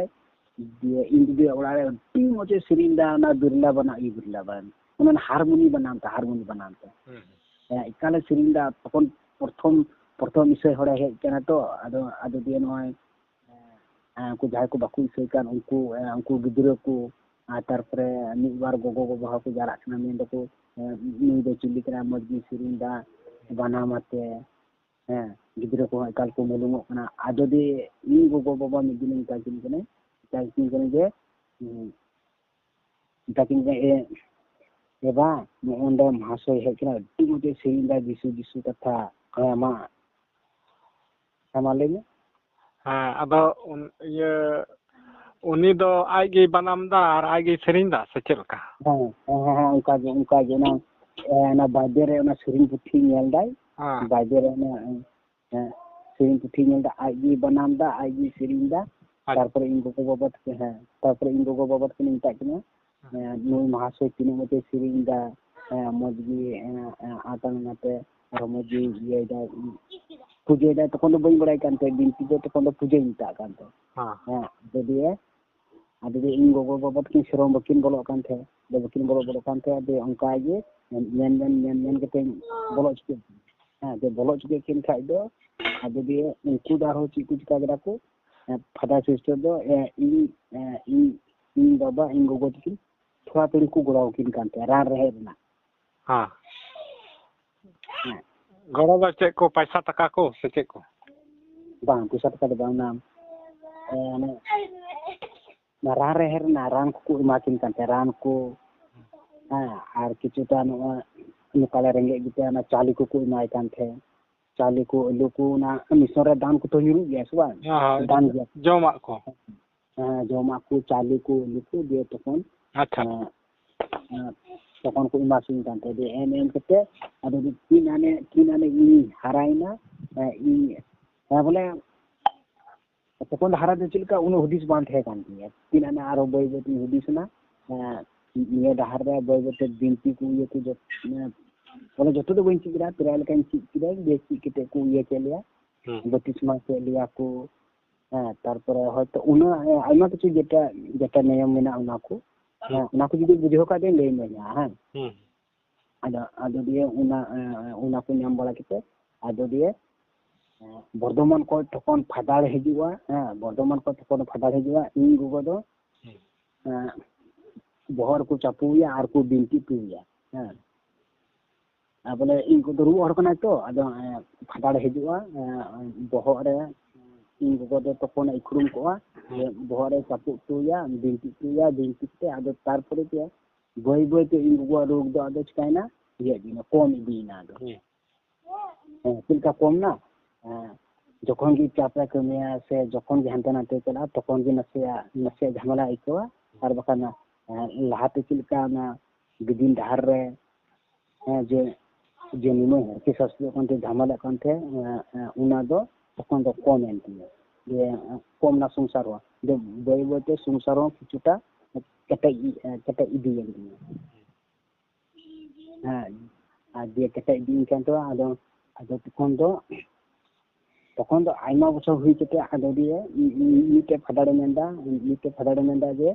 ᱫᱤᱭᱮ ᱤᱧ ᱫᱤᱫᱤᱭᱟᱜ ᱚᱲᱟᱜ ᱨᱮ ᱟᱹᱰᱤ ᱢᱚᱡᱽ ᱮ ᱥᱮᱨᱮᱧ ᱫᱟ, ᱚᱱᱟ ᱵᱤᱨᱞᱟ ᱵᱟᱱᱟᱢ, ᱤᱭᱟᱹ ᱵᱤᱨᱞᱟ ᱵᱟᱱᱟᱢ, ᱚᱱᱟ ᱦᱟᱨᱢᱳᱱᱤ ᱵᱟᱱᱟᱢ ᱛᱮ, ᱦᱟᱨᱢᱳᱱᱤ ᱵᱟᱱᱟᱢ ᱛᱮ᱾ ᱦᱩᱸ, ᱦᱩᱸ᱾ ᱦᱮᱸ, ᱮᱠᱟᱞᱮ ᱥᱮᱨᱮᱧ ᱫᱟ᱾ ᱛᱚᱠᱷᱚᱱ ᱯᱨᱚᱛᱷᱚᱢ, ᱯᱨᱚᱛᱷᱚᱢ ᱤᱥᱟᱹᱭ ᱦᱚᱲᱮ ᱦᱮᱡ ᱠᱟᱱᱟ ᱛᱚ, ᱟᱫᱚ, ᱟᱫᱚ ᱫᱤᱭᱮ ᱱᱚᱜᱼᱚᱭ, ᱮᱸ, ᱩᱱᱠᱩ ᱡᱟᱦᱟᱸᱭ ᱠᱚ ᱵᱟᱠᱚ ᱤᱥᱟᱹᱭ ᱠᱟᱱ, ᱩᱱᱠᱩ, ᱮᱸ, ᱩᱱᱠᱩ ᱜᱤᱫᱽᱨᱟᱹ ᱠᱚ, ᱟᱨ ᱛᱟᱨᱯᱚᱨᱮ ᱢᱤᱫ ᱵᱟᱨ ᱜᱚᱜᱚ ᱵᱟᱵᱟ ᱦᱚᱸᱠᱚ ᱡᱟᱣᱨᱟᱜ ᱠᱟᱱᱟ, ᱢᱮᱱ ᱫᱟᱠᱚ, ᱮᱸ, ᱱᱩᱭ ᱫᱚ ᱪᱤᱞᱤ ᱠᱟᱱᱟᱭ, ᱢᱚᱡᱽ ᱜᱮ ᱥᱮᱨᱮᱧ ᱫᱟ, ᱵᱟᱱᱟᱢ ᱟᱛᱮ᱾ ᱦᱮᱸ, ᱜᱤᱫᱽᱨᱟᱹ ᱠᱚᱦᱚᱸ ᱮᱠᱟᱞ ᱠᱚ ᱢᱩᱞᱩᱢᱚᱜ ᱠᱟᱱᱟ᱾ ᱟᱫᱚ ᱫᱤᱭᱮ ᱤᱧ ᱜᱚᱜᱚ ᱵᱟᱵᱟ ᱢᱤᱫ ᱫᱤᱱᱤᱧ ᱢᱮᱛᱟ ᱠᱤᱱ ᱠᱟᱹᱱᱟᱹᱧ, ᱢᱮᱛᱟ ᱠᱤᱱ ᱠᱟᱹᱱᱟᱹᱧ ᱡᱮ, ᱩᱸ, ᱢᱮᱛᱟ ᱠᱤᱱ ᱠᱟᱹᱱᱟᱹᱧ, "ᱮ, ᱮ ᱵᱟ, ᱱᱚᱜᱼᱚ ᱱᱚᱰᱮ ᱢᱚᱦᱟᱥᱚᱭ ᱦᱮᱡ ᱠᱟᱱᱟ, ᱟᱹᱰᱤ ᱢᱚᱡᱽ ᱮ ᱥᱮᱨᱮᱧ ᱫᱟ, ᱡᱤᱥᱩ, ᱡᱤᱥᱩ ᱠᱟᱛᱷᱟ᱾ ᱦᱮᱸ, ᱢᱟ, ᱦᱮᱸ, ᱢᱟ ᱞᱟᱹᱭ ᱢᱮ᱾" ᱦᱮᱸ, ᱟᱫᱚ ᱩᱱ-, ᱤᱭᱟᱹ, ᱩᱱᱤ ᱫᱚ ᱟᱡ ᱜᱮᱭ ᱵᱟᱱᱟᱢ ᱫᱟ ᱟᱨ ᱟᱡ ᱜᱮᱭ ᱥᱮᱨᱮᱧ ᱫᱟ ᱥᱮ ᱪᱮᱫ ᱞᱮᱠᱟ? ᱦᱮᱸ, ᱦᱮᱸ, ᱦᱮᱸ, ᱦᱮᱸ, ᱚᱱᱠᱟ ᱜᱮ, ᱚᱱᱠᱟ ᱜᱮ᱾ ᱚᱱᱟ, ᱮ, ᱚᱱᱟ ᱵᱟᱭᱵᱮᱞ ᱨᱮ ᱚᱱᱟ ᱥᱮᱨᱮᱧ ᱯᱩᱛᱷᱤ ᱧᱮᱞ ᱫᱟᱭ᱾ ᱦᱮᱸ᱾ ᱵᱟᱭᱵᱮᱞ ᱨᱮ ᱚᱱᱟ, ᱮ, ᱥᱮᱨᱮᱧ ᱯᱩᱛᱷᱤ ᱧᱮᱞ ᱫᱟ, ᱟᱡ ᱜᱮᱭ ᱵᱟᱱᱟᱢ ᱫᱟ, ᱟᱡ ᱜᱮᱭ ᱥᱮᱨᱮᱧ ᱫᱟ᱾ ᱟᱪᱪᱷᱟ᱾ ᱛᱟᱨᱯᱚᱨᱮ ᱤᱧ ᱜᱚᱜᱚ ᱵᱟᱵᱟ ᱛᱟᱹᱠᱤᱱ, ᱦᱮᱸ, ᱛᱟᱨᱯᱚᱨᱮ ᱤᱧ ᱜᱚᱜᱚ ᱵᱟᱵᱟ ᱛᱟᱹᱠᱤᱱ ᱢᱮᱛᱟᱜ ᱠᱤᱱᱟ, ᱦᱮᱸ᱾ ᱮ, ᱱᱩᱭ ᱢᱚᱦᱟᱥᱚᱭ ᱛᱤᱱᱟᱹᱜ ᱢᱚᱡᱽ ᱮ ᱥᱮᱨᱮᱧ ᱫᱟ, ᱮ, ᱢᱚᱡᱽ ᱜᱮ, ᱮ, ᱮ, ᱟᱛᱟᱝ ᱟᱛᱮ, ᱦᱚᱲᱢᱚ ᱡᱤᱣᱤ ᱤᱭᱟᱹᱭᱮᱫᱟᱭ, ᱯᱩᱡᱟᱹᱭᱮᱫᱟᱭ, ᱛᱚᱠᱷᱚᱱ ᱫᱚ ᱵᱟᱹᱧ ᱵᱟᱲᱟᱭ ᱠᱟᱱ ᱛᱟᱦᱮᱸᱫ, ᱵᱤᱱᱛᱤ ᱫᱚ ᱛᱚᱠᱷᱚᱱ ᱫᱚ ᱯᱩᱡᱟᱹᱧ ᱢᱮᱛᱟᱜ ᱠᱟᱱ ᱛᱟᱦᱮᱸᱫ᱾ ᱦᱮᱸ᱾ ᱦᱮᱸ, ᱟᱫᱚ ᱫᱤᱭᱮ, ᱟᱫᱚ ᱫᱤᱭᱮ ᱤᱧ ᱜᱚᱜᱚ ᱵᱟᱵᱟ ᱛᱟᱹᱠᱤᱱ ᱥᱮᱨᱚᱢ ᱵᱟᱹᱠᱤᱱ ᱵᱚᱞᱚᱜ ᱠᱟᱱ ᱛᱟᱦᱮᱸᱫ, ᱵᱟᱹᱠᱤᱱ ᱵᱚᱞᱚᱜ, ᱵᱚᱞᱚᱜ ᱠᱟᱱ ᱛᱟᱦᱮᱸᱫ, ᱟᱫᱚ ᱚᱱᱠᱟ ᱜᱮ ᱢᱮᱱ, ᱢᱮᱱ, ᱢᱮᱱ, ᱢᱮᱱ ᱠᱟᱛᱮᱧ ᱵᱚᱞᱚ ᱦᱚᱪᱚ ᱠᱮᱫ ᱠᱤᱱᱟ᱾ ᱦᱮᱸ, ᱟᱫᱚ ᱵᱚᱞᱚ ᱦᱚᱪᱚ ᱠᱮᱫ ᱠᱤᱱ ᱠᱷᱟᱡ ᱫᱚ, ᱟᱫᱚ ᱫᱤᱭᱮ ᱩᱱᱠᱩ ᱫᱚ ᱟᱨᱦᱚᱸ ᱪᱮᱫ ᱠᱚ ᱪᱤᱠᱟ ᱠᱮᱫᱟ ᱠᱚ, ᱦᱮᱸ, ᱯᱷᱟᱫᱟᱨ ᱥᱤᱥᱴᱟᱨ ᱫᱚ, ᱮ, ᱤᱧ, ᱮ, ᱤᱧ, ᱤᱧ ᱵᱟᱵᱟ, ᱤᱧ ᱜᱚᱜᱚ ᱛᱟᱹᱠᱤᱱ ᱛᱷᱚᱲᱟ ᱛᱷᱚᱲᱤ ᱠᱚ ᱜᱚᱲᱚ ᱟᱹᱠᱤᱱ ᱠᱟᱱ ᱛᱟᱦᱮᱸᱫ ᱨᱟᱱ ᱨᱮᱦᱮᱫ ᱨᱮᱱᱟᱜ᱾ ᱦᱮᱸ᱾ ᱦᱮᱸ᱾ ᱜᱚᱲᱚ ᱫᱚ ᱪᱮᱫ ᱠᱚ, ᱯᱟᱭᱥᱟ ᱴᱟᱠᱟ ᱠᱚ ᱥᱮ ᱪᱮᱫ ᱠᱚ? ᱵᱟᱝ, ᱯᱚᱭᱥᱟ ᱴᱟᱠᱟ ᱫᱚ ᱵᱟᱝ, ᱚᱱᱟ, ᱮ, ᱚᱱᱮ, ᱚᱱᱟ ᱨᱟᱱ ᱨᱮᱦᱮᱫ ᱨᱮᱱᱟᱜ ᱨᱟᱱ ᱠᱚᱠᱚ ᱮᱢᱟ ᱠᱤᱱ ᱠᱟᱱ ᱛᱟᱦᱮᱸᱫ, ᱨᱟᱱ ᱠᱚ, ᱦᱮᱸ, ᱟᱨ ᱠᱤᱪᱷᱩᱴᱟ ᱱᱚᱜᱼᱚᱭ ᱱᱚᱝᱠᱟ ᱞᱮ ᱨᱮᱸᱜᱮᱡ ᱜᱮᱛᱮ ᱚᱱᱟ ᱪᱟᱣᱞᱮ ᱠᱚᱠᱚ ᱮᱢᱟᱭ ᱠᱟᱱ ᱛᱟᱦᱮᱸᱫ, ᱪᱟᱣᱞᱮ ᱠᱚ, ᱟᱹᱞᱩ ᱠᱚ, ᱚᱱᱟ ᱢᱤᱥᱚᱱ ᱨᱮ ᱫᱟᱱ ᱠᱚᱛᱚ ᱧᱩᱨᱩᱜ ᱜᱮᱭᱟ ᱥᱮ ᱵᱟᱝ? ᱦᱮᱸ, ᱦᱮᱸ, ᱫᱟᱱ ᱜᱮᱭᱟ᱾ ᱡᱚᱢᱟᱜ ᱠᱚ᱾ ᱦᱮᱸ, ᱡᱚᱢᱟᱜ ᱠᱚ, ᱪᱟᱣᱞᱮ ᱠᱚ, ᱟᱹᱞᱩ ᱠᱚ, ᱫᱤᱭᱮ ᱛᱚᱠᱷᱚᱱ, ᱟᱪᱪᱷᱟ᱾ ᱮᱸ, ᱮᱸ, ᱛᱚᱠᱷᱚᱱ ᱠᱚ ᱮᱢᱟ ᱠᱤᱱ ᱠᱟᱱ ᱛᱟᱦᱮᱸᱫ᱾ ᱫᱤᱭᱮ ᱮᱢ, ᱮᱢ ᱠᱟᱛᱮ ᱟᱫᱚ ᱛᱤᱱ ᱟᱱᱮ, ᱛᱤᱱ ᱟᱱᱮ ᱤᱧ ᱦᱟᱨᱟᱭᱮᱱᱟ, ᱮᱸ, ᱤᱧ, ᱦᱮᱸ, ᱵᱚᱞᱮ, ᱛᱚᱠᱷᱚᱱ ᱫᱚ ᱦᱟᱨᱟ ᱫᱚ ᱪᱮᱫ ᱞᱮᱠᱟ, ᱩᱱᱟᱹᱜ ᱦᱩᱫᱤᱥ ᱵᱟᱝ ᱛᱟᱦᱮᱸ ᱠᱟᱱ ᱛᱤᱧᱟᱹ᱾ ᱛᱤᱱ ᱟᱱᱮ ᱟᱨᱚ ᱵᱟᱹᱭ ᱵᱟᱹᱭ ᱛᱤᱧ ᱦᱩᱫᱤᱥ ᱮᱱᱟ, ᱮᱸ, ᱱᱤᱭᱟᱹ ᱰᱟᱦᱟᱨ ᱨᱮ ᱵᱟᱹᱭ ᱵᱟᱹᱭ ᱛᱮ ᱵᱤᱱᱛᱤ ᱠᱚ ᱤᱭᱟᱹ ᱠᱚ ᱡᱚᱛ-, ᱮᱸ, ᱵᱚᱞᱮ ᱡᱚᱛᱚ ᱫᱚ ᱵᱟᱹᱧ ᱪᱮᱫ ᱠᱮᱫᱟ, ᱯᱨᱟᱭ ᱞᱮᱠᱟᱧ ᱪᱮᱫ ᱠᱮᱫᱟ, ᱵᱮᱥ ᱪᱮᱫ ᱠᱟᱛᱮ ᱠᱚ ᱤᱭᱟᱹ ᱠᱮᱫ ᱞᱮᱭᱟ, ᱦᱩᱸ᱾ ᱵᱟᱹᱛᱤᱥᱢᱟ ᱠᱮᱫ ᱞᱮᱭᱟ ᱠᱚ, ᱦᱮᱸ, ᱛᱟᱨᱯᱚᱨᱮ ᱦᱚᱭᱛᱚ ᱩᱱᱟᱹᱜ, ᱮᱸ, ᱟᱭᱢᱟ ᱠᱤᱪᱷᱩ ᱡᱮᱴᱟ, ᱡᱮᱴᱟ ᱱᱤᱭᱚᱢ ᱢᱮᱱᱟᱜᱼᱟ ᱚᱱᱟ ᱠᱚ, ᱦᱩᱸ᱾ ᱦᱮᱸ, ᱚᱱᱟ ᱠᱚ ᱡᱩᱫᱤ ᱵᱩᱡᱷᱟᱹᱣ ᱠᱷᱟᱡ ᱫᱚᱧ ᱞᱟᱹᱭ ᱟᱢᱟ ᱦᱟᱸᱜ, ᱦᱮᱸ᱾ ᱦᱩᱸ᱾ ᱟᱫᱚ, ᱟᱫᱚ ᱫᱤᱭᱮ ᱚᱱᱟ, ᱮᱸ, ᱚᱱᱟ ᱠᱚ ᱧᱟᱢ ᱵᱟᱲᱟ ᱠᱟᱛᱮ, ᱟᱫᱚ ᱫᱤᱭᱮ, ᱮᱸ, ᱵᱚᱨᱫᱷᱚᱢᱟᱱ ᱠᱷᱚᱡ ᱛᱚᱠᱷᱚᱱ ᱯᱷᱟᱫᱟᱨ ᱦᱤᱡᱩᱜᱼᱟ, ᱦᱮᱸ, ᱵᱚᱨᱫᱷᱚᱢᱟᱱ ᱠᱷᱚᱡ ᱛᱚᱠᱷᱚᱱ ᱯᱷᱟᱫᱟᱨ ᱦᱤᱡᱩᱜᱼᱟ, ᱤᱧ ᱜᱚᱜᱚ ᱫᱚ, ᱦᱩᱸ᱾ ᱮᱸ, ᱵᱚᱦᱚᱜ ᱨᱮᱠᱚ ᱪᱟᱯᱚᱭᱮᱭᱟ ᱟᱨ ᱠᱚ ᱵᱤᱱᱛᱤ ᱦᱚᱴᱚᱭᱮᱭᱟ, ᱦᱮᱸ᱾ ᱟᱨ ᱵᱚᱞᱮ ᱤᱧ ᱜᱚᱜᱚ ᱫᱚ ᱨᱩᱣᱟᱹᱜ ᱦᱚᱲ ᱠᱟᱱᱟᱭ ᱛᱚ, ᱟᱫᱚ, ᱮᱸ, ᱯᱷᱟᱫᱟᱨ ᱦᱤᱡᱩᱜᱼᱟ, ᱮᱸ, ᱵᱚᱦᱚᱜ ᱨᱮ ᱤᱧ ᱜᱚᱜᱚ ᱫᱚ ᱛᱚᱠᱷᱚᱱᱮ ᱤᱠᱷᱲᱩᱢ ᱠᱚᱜᱼᱟ, ᱦᱩᱸ᱾ ᱡᱮ ᱵᱚᱦᱚᱜ ᱨᱮ ᱪᱟᱯᱚ ᱦᱚᱴᱚᱭᱟ, ᱵᱤᱱᱛᱤ ᱦᱚᱴᱚᱭᱟ, ᱵᱤᱱᱛᱤ ᱠᱟᱛᱮ ᱟᱫᱚ ᱛᱟᱨᱯᱚᱨᱮ ᱛᱮ ᱵᱟᱹᱭ ᱵᱟᱹᱭ ᱛᱮ ᱤᱧ ᱜᱚᱜᱚᱣᱟᱜ ᱨᱳᱜᱽ ᱫᱚ ᱟᱫᱚ ᱪᱤᱠᱟᱭᱮᱱᱟ, ᱤᱭᱟᱹ ᱤᱫᱤᱭᱮᱱᱟ, ᱠᱚᱢ ᱤᱫᱤᱭᱮᱱᱟ ᱟᱫᱚ᱾ ᱦᱩᱸ᱾ ᱦᱮᱸ, ᱪᱮᱫ ᱞᱮᱠᱟ ᱠᱚᱢ ᱮᱱᱟ? ᱦᱮᱸ, ᱡᱚᱠᱷᱚᱱ ᱜᱮ ᱪᱟᱯ ᱨᱮ ᱠᱟᱹᱢᱤᱭᱟ ᱥᱮ ᱡᱚᱠᱷᱚᱱ ᱜᱮ ᱦᱟᱱᱛᱮ ᱱᱟᱛᱮ ᱪᱟᱞᱟᱜᱼᱟ, ᱛᱚᱠᱷᱚᱱ ᱜᱮ ᱱᱟᱥᱮᱭᱟᱜ, ᱱᱟᱥᱮᱭᱟᱜ ᱡᱷᱟᱢᱮᱞᱟ ᱟᱹᱭᱠᱟᱹᱣᱟ᱾ ᱟᱨ ᱵᱟᱠᱷᱟᱱ, ᱦᱮᱸ, ᱞᱟᱦᱟᱛᱮ ᱪᱮᱫ ᱞᱮᱠᱟ ᱚᱱᱟ ᱵᱤᱫᱤᱱ ᱰᱟᱦᱟᱨ ᱨᱮ, ᱦᱮᱸ, ᱡᱮ, ᱡᱮ ᱱᱩᱱᱟᱹᱜ ᱦᱟᱨᱠᱮᱛ ᱥᱟᱥᱮᱛᱚᱜ ᱠᱟᱱ ᱛᱮ ᱡᱷᱟᱢᱮᱞᱟᱜ ᱠᱟᱱ ᱛᱮ, ᱮᱸ, ᱮᱸ, ᱚᱱᱟ ᱫᱚ ᱛᱚᱠᱷᱚᱱ ᱫᱚ ᱠᱚᱢ ᱮᱱ ᱛᱤᱧᱟᱹ᱾ ᱡᱮ, ᱠᱚᱢ ᱮᱱᱟ ᱥᱚᱝᱥᱟᱨ ᱦᱚᱸ᱾ ᱡᱮ ᱵᱟᱹᱭ ᱵᱟᱹᱭ ᱛᱮ ᱥᱚᱝᱥᱟᱨ ᱦᱚᱸ ᱠᱤᱪᱷᱩᱴᱟ ᱠᱮᱴᱮᱡ, ᱠᱮᱴᱮᱡ ᱤᱫᱤᱭᱮᱱ ᱛᱤᱧᱟᱹ᱾ ᱦᱮᱸ᱾ ᱟᱨ ᱫᱤᱭᱮ ᱠᱮᱴᱮᱡ ᱤᱫᱤᱭᱮᱱ ᱠᱷᱟᱱ ᱫᱚ ᱟᱫᱚ, ᱟᱫᱚ ᱛᱚᱠᱷᱚᱱ ᱫᱚ, ᱛᱚᱠᱷᱚᱱ ᱫᱚ ᱟᱭᱢᱟ ᱵᱚᱪᱷᱚᱨ ᱦᱩᱭ ᱠᱟᱛᱮ ᱟᱫᱚ ᱫᱤᱭᱮ ᱢᱤᱫᱴᱮᱡ ᱯᱷᱟᱫᱟᱨᱮ ᱢᱮᱱᱫᱟ, ᱢᱤᱫᱴᱮᱡ ᱯᱷᱟᱫᱟᱨᱮ ᱢᱮᱱᱫᱟ ᱡᱮ,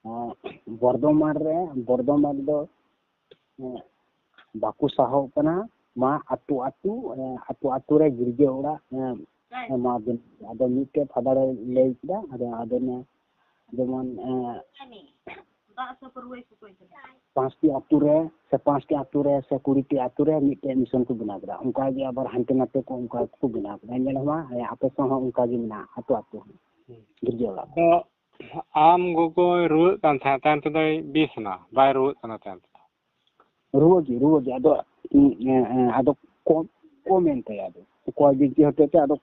ᱮᱸ, ᱵᱚᱨᱫᱷᱚᱢᱟᱱ ᱨᱮ, ᱵᱚᱨᱫᱷᱚᱢᱟᱱ ᱨᱮᱫᱚ, ᱮᱸ, ᱵᱟᱠᱚ ᱥᱟᱦᱚᱵ ᱠᱟᱱᱟ᱾ ᱢᱟ ᱟᱹᱛᱩ ᱟᱹᱛᱩ, ᱮᱸ, ᱟᱹᱛᱩ ᱟᱹᱛᱩ ᱨᱮ ᱜᱤᱨᱡᱟᱹ ᱚᱲᱟᱜ, ᱮᱸ, ᱮᱢᱟ ᱵᱤᱱ᱾ ᱟᱫᱚ ᱢᱤᱫᱴᱮᱡ ᱯᱷᱟᱫᱟᱨᱮ ᱞᱟᱹᱭ ᱠᱮᱫᱟ, ᱟᱫᱚ ᱟᱫᱚ ᱱᱤᱭᱟᱹ ᱡᱮᱢᱚᱱ, ᱮᱸ, ᱯᱟᱸᱪᱴᱤ ᱟᱹᱛᱩ ᱨᱮ ᱥᱮ ᱯᱟᱸᱪᱴᱤ ᱟᱹᱛᱩ ᱨᱮ ᱥᱮ ᱠᱩᱲᱤᱴᱤ ᱟᱹᱛᱩ ᱨᱮ ᱢᱤᱫᱴᱮᱡ ᱢᱤᱥᱚᱱ ᱠᱚ ᱵᱮᱱᱟᱣ ᱠᱮᱫᱟ᱾ ᱚᱱᱠᱟ ᱜᱮ ᱟᱵᱟᱨ ᱦᱟᱱᱛᱮ ᱱᱟᱛᱮ ᱠᱚ ᱚᱱᱠᱟ ᱠᱚ ᱵᱮᱱᱟᱣ ᱠᱮᱫᱟ᱾ ᱧᱮᱞ ᱢᱟ, ᱦᱮᱸ, ᱟᱯᱮ ᱥᱮᱫ ᱦᱚᱸ ᱚᱱᱠᱟ ᱜᱮ ᱢᱮᱱᱟᱜᱼᱟ, ᱟᱹᱛᱩ ᱟᱹᱛᱩ ᱦᱚᱸ ᱦᱩᱸ᱾ ᱜᱤᱨᱡᱟᱹ ᱚᱲᱟᱜ᱾ ᱟᱫᱚ ᱟᱢ ᱜᱚᱜᱚᱭ ᱨᱩᱣᱟᱹᱜ ᱠᱟᱱ ᱛᱟᱦᱮᱸᱫ, ᱛᱟᱭᱚᱢ ᱛᱮᱫᱚᱭ ᱵᱮᱥ ᱮᱱᱟ, ᱵᱟᱭ ᱨᱩᱣᱟᱹᱜ ᱠᱟᱱᱟ ᱛᱟᱭᱚᱢ ᱛᱮᱫᱚ? ᱨᱩᱣᱟᱹ ᱜᱮ, ᱨᱩᱣᱟᱹ ᱜᱮ᱾ ᱟᱫᱚ, ᱩᱸ, ᱮᱸ, ᱮᱸ, ᱟᱫᱚ ᱠᱚᱢ, ᱠᱚᱢ ᱮᱱ ᱛᱟᱭᱟ᱾ ᱟᱫᱚ ᱚᱠᱚᱭ ᱵᱤᱱᱛᱤ ᱦᱚᱛᱮᱡ ᱛᱮ ᱟᱫᱚ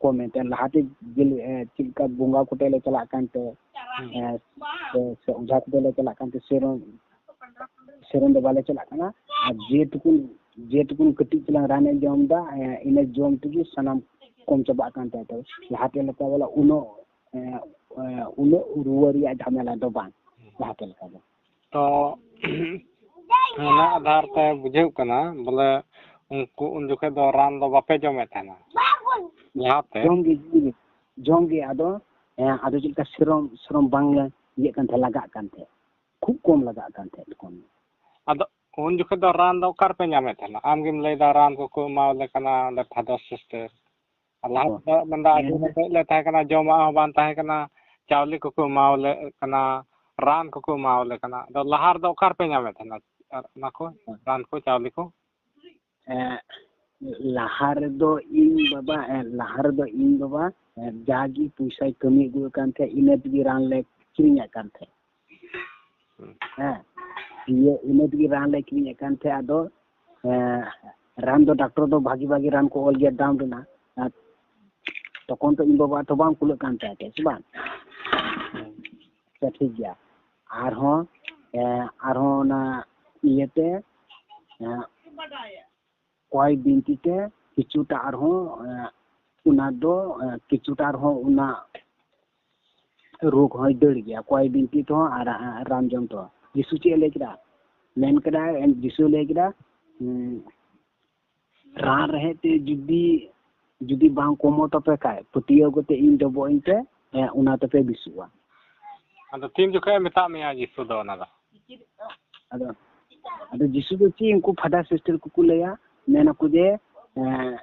ᱠᱚᱢ ᱮᱱ ᱛᱟᱭᱟ᱾ ᱞᱟᱦᱟᱛᱮ ᱡᱮ, ᱮᱸ, ᱪᱮᱫ ᱞᱮᱠᱟ ᱵᱚᱸᱜᱟ ᱠᱚᱴᱷᱮᱡ ᱞᱮ ᱪᱟᱞᱟᱜ ᱠᱟᱱ ᱛᱮ, ᱦᱩᱸ᱾ ᱮᱸ, ᱥᱮ, ᱥᱮ ᱚᱡᱷᱟ ᱠᱚᱴᱷᱮᱡ ᱞᱮ ᱪᱟᱞᱟᱜ ᱠᱟᱱ ᱛᱮ, ᱥᱮᱨᱚᱠᱚᱢ, ᱥᱮᱨᱚᱠᱚᱢ ᱫᱚ ᱵᱟᱞᱮ ᱪᱟᱞᱟᱜ ᱠᱟᱱᱟ᱾ ᱟᱨ ᱡᱮ ᱴᱩᱠᱩᱱ, ᱡᱮ ᱴᱩᱠᱩᱱ ᱠᱟᱹᱴᱤᱡ ᱪᱟᱞᱟᱝ ᱨᱟᱱᱮ ᱡᱚᱢ ᱮᱫᱟ, ᱮᱸ, ᱤᱱᱟᱹ ᱡᱚᱢ ᱛᱮᱜᱮ ᱥᱟᱱᱟᱢ ᱠᱚᱢ ᱪᱟᱵᱟᱜ ᱠᱟᱱ ᱛᱟᱭᱟ᱾ ᱛᱚ ᱞᱟᱦᱟᱛᱮ ᱞᱮᱠᱟ ᱵᱚᱞᱮ ᱩᱱᱟᱹᱜ, ᱮᱸ, ᱮᱸ, ᱩᱱᱟᱹᱜ ᱨᱩᱣᱟᱹ ᱨᱮᱭᱟᱜ ᱡᱷᱟᱢᱮᱞᱟ ᱫᱚ ᱵᱟᱝ, ᱞᱟᱦᱟᱛᱮ ᱞᱮᱠᱟ ᱫᱚ᱾ ᱛᱚ ᱚᱱᱟ ᱟᱫᱷᱟᱨ ᱛᱮ ᱵᱩᱡᱷᱟᱹᱜ ᱠᱟᱱᱟ ᱵᱚᱞᱮ ᱩᱱᱠᱩ ᱩᱱ ᱡᱚᱠᱷᱮᱡ ᱫᱚ ᱨᱟᱱ ᱫᱚ ᱵᱟᱯᱮ ᱡᱚᱢᱮᱫ ᱛᱟᱦᱮᱱᱟ ᱞᱟᱦᱟᱛᱮ? ᱡᱚᱢ ᱜᱮ, ᱡᱚᱢ ᱜᱮ, ᱡᱚᱢ ᱜᱮ᱾ ᱟᱫᱚ, ᱦᱮᱸ, ᱟᱫᱚ ᱪᱮᱫ ᱞᱮᱠᱟ ᱥᱤᱨᱚᱢ, ᱥᱤᱨᱚᱢ ᱵᱟᱝ ᱤᱭᱟᱹᱜ ᱠᱟᱱ ᱛᱟᱦᱮᱸᱫ, ᱞᱟᱜᱟᱜ ᱠᱟᱱ ᱛᱟᱦᱮᱸᱫ, ᱠᱷᱩᱵ ᱠᱚᱢ ᱞᱟᱜᱟᱜ ᱠᱟᱱ ᱛᱟᱦᱮᱸᱫ ᱛᱚᱠᱷᱚᱱ᱾ ᱟᱫᱚ ᱩᱱ ᱡᱚᱠᱷᱮᱡ ᱫᱚ ᱨᱟᱱ ᱫᱚ ᱚᱠᱟ ᱨᱮᱯᱮ ᱧᱟᱢᱮᱫ ᱛᱟᱦᱮᱱᱟ? ᱟᱢ ᱜᱮᱢ ᱞᱟᱹᱭᱫᱟ ᱨᱟᱱ ᱠᱚᱠᱚ ᱮᱢᱟᱣᱟᱞᱮ ᱠᱟᱱᱟ ᱚᱸᱰᱮ ᱯᱷᱟᱫᱟᱨ ᱥᱤᱥᱴᱟᱨ᱾ ᱟᱨ ᱞᱟᱦᱟ ᱦᱚᱸ᱾ ᱛᱮᱫᱚ ᱢᱮᱱᱫᱟ ᱟᱹᱰᱤ ᱦᱮᱸ᱾ ᱨᱮᱸᱜᱮᱡ ᱞᱮ ᱛᱟᱦᱮᱸ ᱠᱟᱱᱟ, ᱡᱚᱢᱟᱜ ᱦᱚᱸ ᱵᱟᱝ ᱛᱟᱦᱮᱸ ᱠᱟᱱᱟ, ᱪᱟᱣᱞᱮ ᱠᱚᱠᱚ ᱮᱢᱟᱣᱟᱞᱮ ᱠᱟᱱᱟ, ᱨᱟᱱ ᱠᱚᱠᱚ ᱮᱢᱟᱣᱟᱞᱮ ᱠᱟᱱᱟ᱾ ᱟᱫᱚ ᱞᱟᱦᱟ ᱨᱮᱫᱚ ᱚᱠᱟ ᱨᱮᱯᱮ ᱧᱟᱢᱮᱫ ᱛᱟᱦᱮᱱᱟ ᱟᱨ ᱚᱱᱟ ᱠᱚ ᱨᱟᱱ ᱠᱚ, ᱪᱟᱣᱞᱮ ᱠᱚ? ᱮᱸ, ᱞᱟᱦᱟ ᱨᱮᱫᱚ ᱤᱧ ᱵᱟᱵᱟ, ᱮᱸ, ᱞᱟᱦᱟ ᱨᱮᱫᱚ ᱤᱧ ᱵᱟᱵᱟ, ᱮᱸ, ᱡᱟᱜᱮ ᱯᱚᱭᱥᱟᱭ ᱠᱟᱹᱢᱤ ᱟᱹᱜᱩᱭᱮᱫ ᱠᱟᱱ ᱛᱟᱦᱮᱸᱫ, ᱤᱱᱟᱹ ᱛᱮᱜᱮ ᱨᱟᱱ ᱞᱮ ᱠᱤᱨᱤᱧᱮᱫ ᱠᱟᱱ ᱛᱟᱦᱮᱸᱫ᱾ ᱦᱩᱸ᱾ ᱦᱮᱸ, ᱤᱭᱟᱹ, ᱤᱱᱟᱹ ᱛᱮᱜᱮ ᱨᱟᱱ ᱞᱮ ᱠᱤᱨᱤᱧᱮᱫ ᱠᱟᱱ ᱛᱟᱦᱮᱸᱫ᱾ ᱟᱫᱚ, ᱮᱸ, ᱨᱟᱱ ᱫᱚ ᱰᱟᱠᱛᱚᱨ ᱫᱚ ᱵᱷᱟᱜᱤ ᱵᱷᱟᱜᱤ ᱨᱟᱱ ᱠᱚ ᱚᱞ ᱜᱮᱭᱟ ᱫᱟᱢ ᱨᱮᱱᱟᱜ᱾ ᱟᱨ ᱛᱚᱠᱷᱚᱱ ᱛᱚ ᱤᱧ ᱵᱟᱵᱟ ᱛᱚ ᱵᱟᱝ ᱠᱩᱞᱟᱹᱜ ᱠᱟᱱ ᱛᱟᱦᱮᱸᱫ, ᱥᱮ ᱵᱟᱝ? ᱦᱩᱸ᱾ ᱟᱪᱪᱷᱟ, ᱴᱷᱤᱠ ᱜᱮᱭᱟ᱾ ᱟᱨᱦᱚᱸ, ᱮᱸ, ᱟᱨᱦᱚᱸ ᱚᱱᱟ ᱤᱭᱟᱹᱛᱮ, ᱮᱸ, ᱠᱚᱭ ᱵᱤᱱᱛᱤ ᱛᱮ ᱠᱤᱪᱷᱩᱴᱟ ᱟᱨᱦᱚᱸ, ᱮᱸ, ᱚᱱᱟ ᱫᱚ, ᱮᱸ, ᱠᱤᱪᱷᱩᱴᱟ ᱟᱨᱦᱚᱸ ᱚᱱᱟ ᱨᱳᱜᱽ ᱦᱚᱸᱭ ᱫᱟᱹᱲ ᱜᱮᱭᱟ, ᱠᱚᱭ ᱵᱤᱱᱛᱤ ᱛᱮᱦᱚᱸ ᱟᱨ, ᱟᱨ ᱨᱟᱱ ᱡᱚᱢ ᱛᱮᱦᱚᱸ᱾ ᱡᱤᱥᱩ ᱪᱮᱫ ᱮ ᱞᱟᱹᱭ ᱠᱮᱫᱟ? ᱢᱮᱱ ᱠᱮᱫᱟᱭ, ᱡᱤᱥᱩ ᱞᱟᱹᱭ ᱠᱮᱫᱟ, ᱦᱩᱸ, ᱨᱟᱱ ᱨᱮᱦᱮᱫ ᱛᱮ ᱡᱩᱫᱤ, ᱡᱩᱫᱤ ᱵᱟᱝ ᱠᱚᱢᱚᱜ ᱛᱟᱯᱮ ᱠᱷᱟᱡ, ᱯᱟᱹᱛᱭᱟᱹᱣ ᱠᱟᱛᱮ ᱤᱧ ᱰᱚᱵᱚᱜ ᱟᱹᱧ ᱯᱮ, ᱦᱮᱸ, ᱚᱱᱟ ᱛᱮᱯᱮ ᱵᱮᱥᱚᱜᱼᱟ᱾ ᱟᱫᱚ ᱛᱤᱱ ᱡᱚᱠᱷᱮᱡ ᱮ ᱢᱮᱛᱟᱜ ᱢᱮᱭᱟ ᱡᱤᱥᱩ ᱫᱚ ᱚᱱᱟ ᱫᱚ? ᱟᱫᱚ, ᱟᱫᱚ ᱡᱤᱥᱩ ᱫᱚ ᱪᱮᱫ, ᱩᱱᱠᱩ ᱯᱷᱟᱫᱟᱨ ᱥᱤᱥᱴᱟᱨ ᱠᱚᱠᱚ ᱞᱟᱹᱭᱟ, ᱢᱮᱱᱟᱠᱚ ᱡᱮ, ᱮᱸ,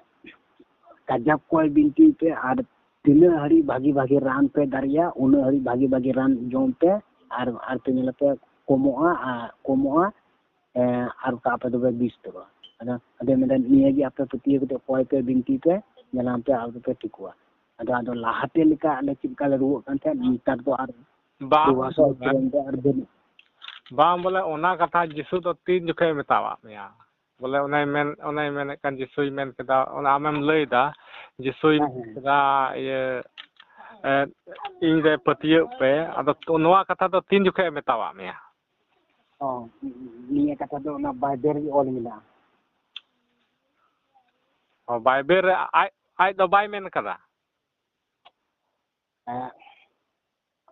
ᱠᱟᱡᱟᱠ ᱠᱚᱭ ᱵᱤᱱᱛᱤ ᱯᱮ ᱟᱨ ᱛᱤᱱᱟᱹᱜ ᱦᱟᱹᱨᱤᱡ ᱵᱷᱟᱜᱤ ᱵᱷᱟᱜᱤ ᱨᱟᱱ ᱯᱮ ᱫᱟᱲᱮᱭᱟᱜᱼᱟ, ᱩᱱᱟᱹᱜ ᱦᱟᱹᱨᱤᱡ ᱵᱷᱟᱜᱤ ᱵᱷᱟᱜᱤ ᱨᱟᱱ ᱡᱚᱢ ᱯᱮ ᱟᱨ, ᱟᱨ ᱯᱮ ᱧᱮᱞᱟ ᱯᱮ ᱠᱚᱢᱚᱜᱼᱟ ᱟᱨ ᱠᱚᱢᱚᱜᱼᱟ, ᱮᱸ, ᱟᱨ ᱵᱟᱠᱷᱟᱡ ᱟᱯᱮ ᱫᱚᱯᱮ ᱵᱤᱥ ᱩᱛᱟᱹᱨᱚᱜᱼᱟ᱾ ᱟᱫᱚ, ᱟᱫᱚ ᱢᱮᱱᱫᱟ, ᱱᱤᱭᱟᱹ ᱜᱮ ᱟᱯᱮ ᱯᱟᱹᱛᱭᱟᱹᱣ ᱠᱟᱛᱮ ᱚᱠᱚᱭ ᱯᱮ ᱵᱤᱱᱛᱤ ᱯᱮ, ᱧᱮᱞᱟᱢ ᱯᱮ ᱟᱯᱮ ᱯᱮ ᱴᱷᱤᱠᱚᱜᱼᱟ᱾ ᱟᱫᱚ, ᱟᱫᱚ ᱞᱟᱦᱟᱛᱮ ᱞᱮᱠᱟ ᱟᱞᱮ ᱪᱮᱫ ᱞᱮᱠᱟ ᱞᱮ ᱨᱩᱣᱟᱹᱜ ᱠᱟᱱ ᱛᱟᱦᱮᱸᱫ, ᱱᱮᱛᱟᱨ ᱫᱚ ᱟᱨ ᱵᱟᱝ, ᱨᱩᱣᱟᱹ ᱦᱟᱹᱥᱩ ᱵᱟᱝ᱾ ᱯᱨᱚᱵᱞᱮᱢ ᱫᱚ ᱟᱨ ᱵᱟᱹᱱᱩᱜ᱾ ᱵᱟᱝ, ᱵᱚᱞᱮ ᱚᱱᱟ ᱠᱟᱛᱷᱟ ᱡᱤᱥᱩ ᱫᱚ ᱛᱤᱱ ᱡᱚᱠᱷᱮᱡ ᱮ ᱢᱮᱛᱟᱣᱟᱜ ᱢᱮᱭᱟ? ᱵᱚᱞᱮ ᱚᱱᱮᱭ ᱢᱮᱱ, ᱚᱱᱮᱭ ᱢᱮᱱᱮᱫ ᱠᱟᱱ, ᱡᱤᱥᱩᱭ ᱢᱮᱱ ᱠᱮᱫᱟ, ᱚᱱᱟ ᱟᱢᱮᱢ ᱞᱟᱹᱭᱫᱟ, ᱡᱤᱥᱩᱭ ᱦᱮᱸ, ᱢᱮᱱ ᱦᱮᱸ᱾ ᱠᱮᱫᱟ, ᱤᱭᱟᱹ, ᱮ, ᱤᱧ ᱨᱮ ᱯᱟᱹᱛᱭᱟᱹᱜ ᱯᱮ᱾ ᱟᱫᱚ ᱛᱚ, ᱱᱚᱣᱟ ᱠᱟᱛᱷᱟ ᱫᱚ ᱛᱤᱱ ᱡᱚᱠᱷᱮᱡ ᱮ ᱢᱮᱛᱟᱣᱟᱜ ᱢᱮᱭᱟ? ᱚ, ᱱᱤᱭᱟᱹ ᱠᱟᱛᱷᱟ ᱫᱚ ᱚᱱᱟ ᱵᱟᱭᱵᱮᱞ ᱨᱮ ᱚᱞ ᱢᱮᱱᱟᱜᱼᱟ᱾ ᱚ, ᱵᱟᱭᱵᱮᱞ ᱨᱮ ᱟᱡ, ᱟᱡ ᱫᱚ ᱵᱟᱭ ᱢᱮᱱ ᱠᱟᱫᱟ? ᱦᱮᱸ,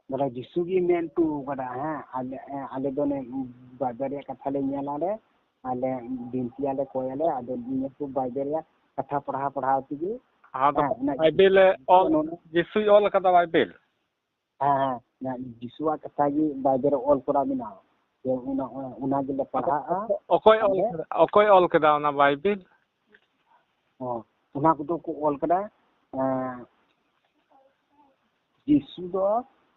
ᱵᱚᱞᱮ ᱡᱤᱥᱩ ᱜᱮ ᱢᱮᱱ ᱦᱚᱴᱚ ᱠᱟᱫᱟ, ᱦᱮᱸ, ᱟᱞᱮ, ᱦᱮᱸ, ᱟᱞᱮ ᱫᱚ ᱚᱱᱮ ᱵᱟᱭᱵᱮᱞ ᱨᱮᱭᱟᱜ ᱠᱟᱛᱷᱟ ᱞᱮ ᱧᱮᱞ ᱟᱞᱮ, ᱟᱞᱮ ᱵᱤᱱᱛᱤᱭᱟᱞᱮ, ᱠᱚᱭᱟᱞᱮ, ᱟᱫᱚ ᱱᱤᱭᱟᱹ ᱠᱚ ᱵᱟᱭᱵᱮᱞ ᱨᱮᱭᱟᱜ ᱠᱟᱛᱷᱟ ᱯᱟᱲᱦᱟᱣ, ᱯᱟᱲᱦᱟᱣ ᱛᱮᱜᱮ, ᱟᱫᱚ ᱦᱮᱸ, ᱚᱱᱟ ᱵᱟᱭᱵᱮᱞ ᱮ ᱚᱞ, ᱱᱚᱰᱮ ᱡᱤᱥᱩᱭ ᱚᱞ ᱠᱟᱫᱟ ᱵᱟᱭᱵᱮᱞ? ᱦᱮᱸ, ᱦᱮᱸ, ᱚᱱᱟ ᱡᱤᱥᱩᱣᱟᱜ ᱠᱟᱛᱷᱟ ᱜᱮ ᱵᱟᱭᱵᱮᱞ ᱨᱮ ᱚᱞ ᱠᱚᱨᱟ ᱢᱮᱱᱟᱜᱼᱟ᱾ ᱡᱮ ᱚᱱᱟ, ᱚᱱᱟ, ᱚᱱᱟ ᱜᱮᱞᱮ ᱯᱟᱲᱦᱟᱜᱼᱟ᱾ ᱚᱠᱚᱭ ᱚᱞ ᱟᱞᱮ ᱠᱟᱫᱟ? ᱚᱠᱚᱭ ᱚᱞ ᱠᱟᱫᱟ ᱚᱱᱟ ᱵᱟᱭᱵᱮᱞ? ᱦᱚᱸ, ᱚᱱᱟ ᱠᱚᱫᱚ ᱠᱚ ᱚᱞ ᱠᱟᱫᱟ, ᱮᱸ, ᱡᱤᱥᱩ ᱫᱚ,